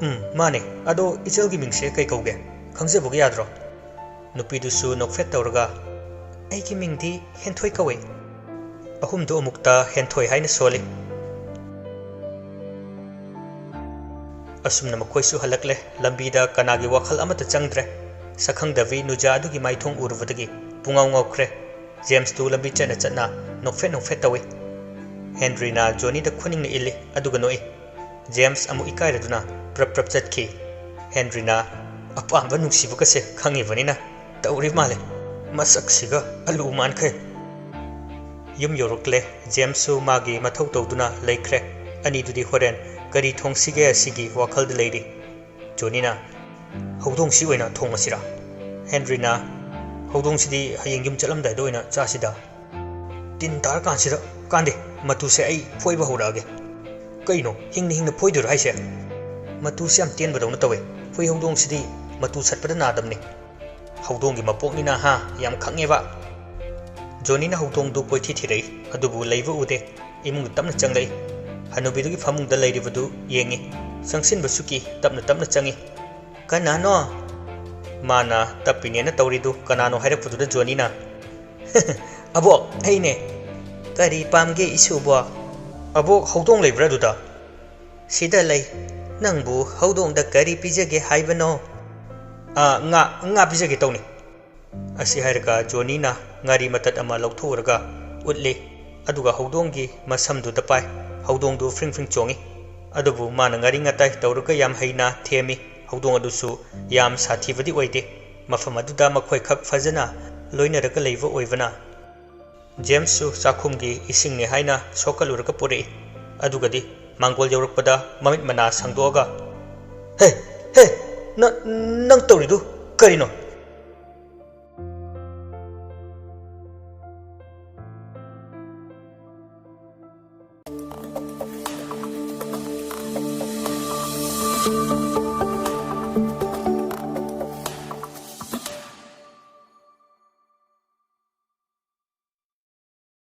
ꯎꯝ, ꯃꯥꯅꯦ꯫ ꯑꯗꯣ ꯏꯆꯜꯒꯤ ꯃꯤꯡꯁꯦ ꯀꯩ ꯀꯧꯒꯦ? ꯈꯪꯖꯕꯒ ꯌꯥꯗ꯭ꯔꯣ? ꯅꯨꯄꯤꯗꯨꯁꯨ ꯅꯣꯛꯐꯦꯠ ꯇꯧꯔꯒ, "ꯑꯩꯒꯤ ꯃꯤꯡꯗꯤ ꯍꯦꯟꯊꯣꯏ ꯀꯧꯏ"꯫ ꯑꯍꯨꯝꯗꯨ ꯑꯃꯨꯛꯇ ꯍꯦꯟꯊꯣꯏ ꯍꯥꯏꯅ ꯁꯣꯜꯂꯤ꯫ ꯑꯁꯨꯝꯅ ꯃꯈꯣꯏꯁꯨ ꯍꯜꯂꯛꯂꯦ꯫ ꯂꯝꯕꯤꯗ ꯀꯅꯥꯒꯤ ꯋꯥꯈꯜ ꯑꯃꯠꯇ ꯆꯪꯗ꯭ꯔꯦ꯫ ꯁꯛꯈꯪꯗꯕꯤ ꯅꯨꯖꯥ ꯑꯗꯨꯒꯤ ꯃꯥꯏꯊꯣꯡ ꯎꯔꯨꯕꯗꯒꯤ ꯄꯨꯡꯉꯥꯎ ꯉꯥꯎꯈ꯭ꯔꯦ꯫ ꯖꯦꯝꯁꯇꯨ ꯂꯝꯕꯤ ꯆꯠꯅ ꯆꯠꯅ ꯅꯣꯛꯐꯦꯠ ꯅꯣꯛꯐꯦꯠ ꯇꯧꯏ꯫ ꯍꯦꯟꯔꯤꯅ ꯖꯣꯅꯤꯗ ꯈꯨꯅꯤꯡꯅ ꯏꯜꯂꯤ, ꯑꯗꯨꯒ ꯅꯣꯛꯏ꯫ ꯖꯦꯝꯁ ꯑꯃꯨꯛ ꯏꯀꯥꯏꯔꯗꯨꯅ ꯄ꯭ꯔꯞ ꯄ꯭ꯔꯞ ꯆꯠꯈꯤ꯫ ꯍꯦꯟꯔꯤꯅ, "ꯑꯄꯥꯝꯕ ꯅꯨꯡꯁꯤꯕꯒꯁꯦ ꯈꯪꯉꯤꯕꯅꯤꯅ ꯇꯧꯔꯤ ꯃꯥꯜꯂꯦ꯫ ꯃꯁꯛꯁꯤꯒ ꯑꯂꯨ ꯃꯥꯟꯈꯩ"꯫ ꯌꯨꯝ ꯌꯧꯔꯛꯂꯦ꯫ ꯖꯦꯝꯁꯁꯨ ꯃꯥꯒꯤ ꯃꯊꯧ ꯇꯧꯗꯨꯅ ꯂꯩꯈ꯭ꯔꯦ꯫ ꯑꯅꯤꯗꯨꯗꯤ ꯍꯣꯔꯦꯟ ꯀꯔꯤ ꯊꯣꯡꯁꯤꯒꯦ ꯑꯁꯤꯒꯤ ꯋꯥꯈꯜꯗ ꯂꯩꯔꯤ꯫ ꯖꯣꯅꯤꯅ, "ꯍꯧꯗꯣꯡꯁꯤ ꯑꯣꯏꯅ ꯊꯣꯡꯉꯁꯤꯔꯥ?" ꯍꯦꯟꯔꯤꯅ, "ꯍꯧꯗꯣꯡꯁꯤꯗꯤ ꯍꯌꯦꯡ ꯌꯨꯝ ꯆꯠꯂꯝꯗꯥꯏꯗ ꯑꯣꯏꯅ ꯆꯥꯁꯤꯗ꯫ ꯇꯤꯟ ꯇꯥꯔꯀꯥꯟꯁꯤꯗ꯫ ꯀꯥꯟꯗꯦ, ꯃꯇꯨꯁꯦ ꯑꯩ ꯐꯣꯏꯕ ꯍꯧꯔꯛꯑꯒꯦ"꯫ "ꯀꯩꯅꯣ, ꯍꯤꯡꯅ ꯍꯤꯡꯅ ꯐꯣꯏꯗꯣꯏꯔꯣ ꯍꯥꯏꯁꯦ?" "ꯃꯇꯨꯁꯦ ꯌꯥꯝ ꯇꯦꯟꯕꯗꯧꯅ ꯇꯧꯋꯦ꯫ ꯍꯨꯏ ꯍꯧꯗꯣꯡꯁꯤꯗꯤ ꯃꯇꯨ ꯁꯠꯄꯗ ꯅꯥꯗꯕꯅꯤ꯫ ꯍꯧꯗꯣꯡꯒꯤ ꯃꯄꯣꯛꯅꯤꯅ, ꯍꯥ, ꯌꯥꯝ ꯈꯪꯉꯦꯕ"꯫ ꯖꯣꯅꯤꯅ ꯍꯧꯗꯣꯡꯗꯨ ꯀꯣꯏꯊꯤ ꯊꯤꯔꯛꯏ, ꯑꯗꯨꯕꯨ ꯂꯩꯕ ꯎꯗꯦ꯫ ꯏꯃꯨꯡꯗ ꯇꯞꯅ ꯆꯪꯂꯛꯏ꯫ ꯍꯅꯨꯕꯤꯗꯨꯒꯤ ꯐꯃꯨꯡꯗ ꯂꯩꯔꯤꯕꯗꯨ ꯌꯦꯡꯉꯤ꯫ ꯆꯪꯁꯤꯟꯕꯁꯨ ꯀꯤ, ꯇꯞꯅ ꯇꯞꯅ ꯆꯪꯉꯤ꯫ "ꯀꯅꯥꯅꯣ?" ꯃꯥꯅ ꯇꯞꯄꯤꯅꯦꯅ ꯇꯧꯔꯤꯗꯨ ꯀꯅꯥꯅꯣ ꯍꯥꯏꯔꯛꯄꯗꯨꯗ ꯖꯣꯅꯤꯅ, "ꯑꯕꯣꯛ, ꯑꯩꯅꯦ꯫ ꯀꯔꯤ ꯄꯥꯝꯒꯦ, ꯏꯁꯨꯕꯣ?" "ꯑꯕꯣꯛ, ꯍꯧꯗꯣꯡ ꯂꯩꯕ꯭ꯔꯥ ꯑꯗꯨꯗ?" "ꯁꯤꯗ ꯂꯩ꯫ ꯅꯪꯕꯨ ꯍꯧꯗꯣꯡꯗ ꯀꯔꯤ ꯄꯤꯖꯒꯦ ꯍꯥꯏꯕꯅꯣ?" "ꯑꯥ, ꯉꯥ, ꯉꯥ ꯄꯤꯖꯒꯦ ꯇꯧꯅꯤ"꯫ ꯑꯁꯤ ꯍꯥꯏꯔꯒ ꯖꯣꯅꯤꯅ ꯉꯥꯔꯤ ꯃꯇꯠ ꯑꯃ ꯂꯧꯊꯣꯛꯎꯔꯒ ꯎꯠꯂꯤ꯫ ꯑꯗꯨꯒ ꯍꯧꯗꯣꯡꯒꯤ ꯃꯁꯝꯗꯨꯗ ꯄꯥꯏ꯫ ꯍꯧꯗꯣꯡꯗꯨ ꯐ꯭ꯔꯤꯡ ꯐ꯭ꯔꯤꯡ ꯆꯣꯡꯉꯤ꯫ ꯑꯗꯨꯕꯨ ꯃꯥꯅ ꯉꯥꯔꯤ ꯉꯥꯇꯥꯏ ꯇꯧꯔꯒ ꯌꯥꯝ ꯍꯩꯅ ꯊꯦꯝꯃꯤ꯫ ꯍꯧꯗꯣꯡ ꯑꯗꯨꯁꯨ ꯌꯥꯝ ꯁꯥꯊꯤꯕꯗꯤ ꯑꯣꯏꯗꯦ꯫ ꯃꯐꯝ ꯑꯗꯨꯗ ꯃꯈꯣꯏꯈꯛ ꯐꯖꯅ ꯂꯣꯏꯅꯔꯒ ꯂꯩꯕ ꯑꯣꯏꯕꯅ꯫ ꯖꯦꯝꯁꯁꯨ ꯆꯥꯛꯈꯨꯝꯒꯤ ꯏꯁꯤꯡꯅꯤ ꯍꯥꯏꯅ ꯁꯣꯛꯀꯠꯂꯨꯔꯒ ꯄꯨꯔꯛꯏ꯫ ꯑꯗꯨꯒꯗꯤ ꯃꯥꯡꯒꯣꯜ ꯌꯧꯔꯛꯄꯗ ꯃꯃꯤꯠ ꯃꯅꯥ ꯁꯪꯗꯣꯛꯑꯒ, "ꯍꯦ, ꯍꯦ, ꯅ-, ꯅꯪ ꯇꯧꯔꯤꯗꯨ ꯀꯔꯤꯅꯣ?"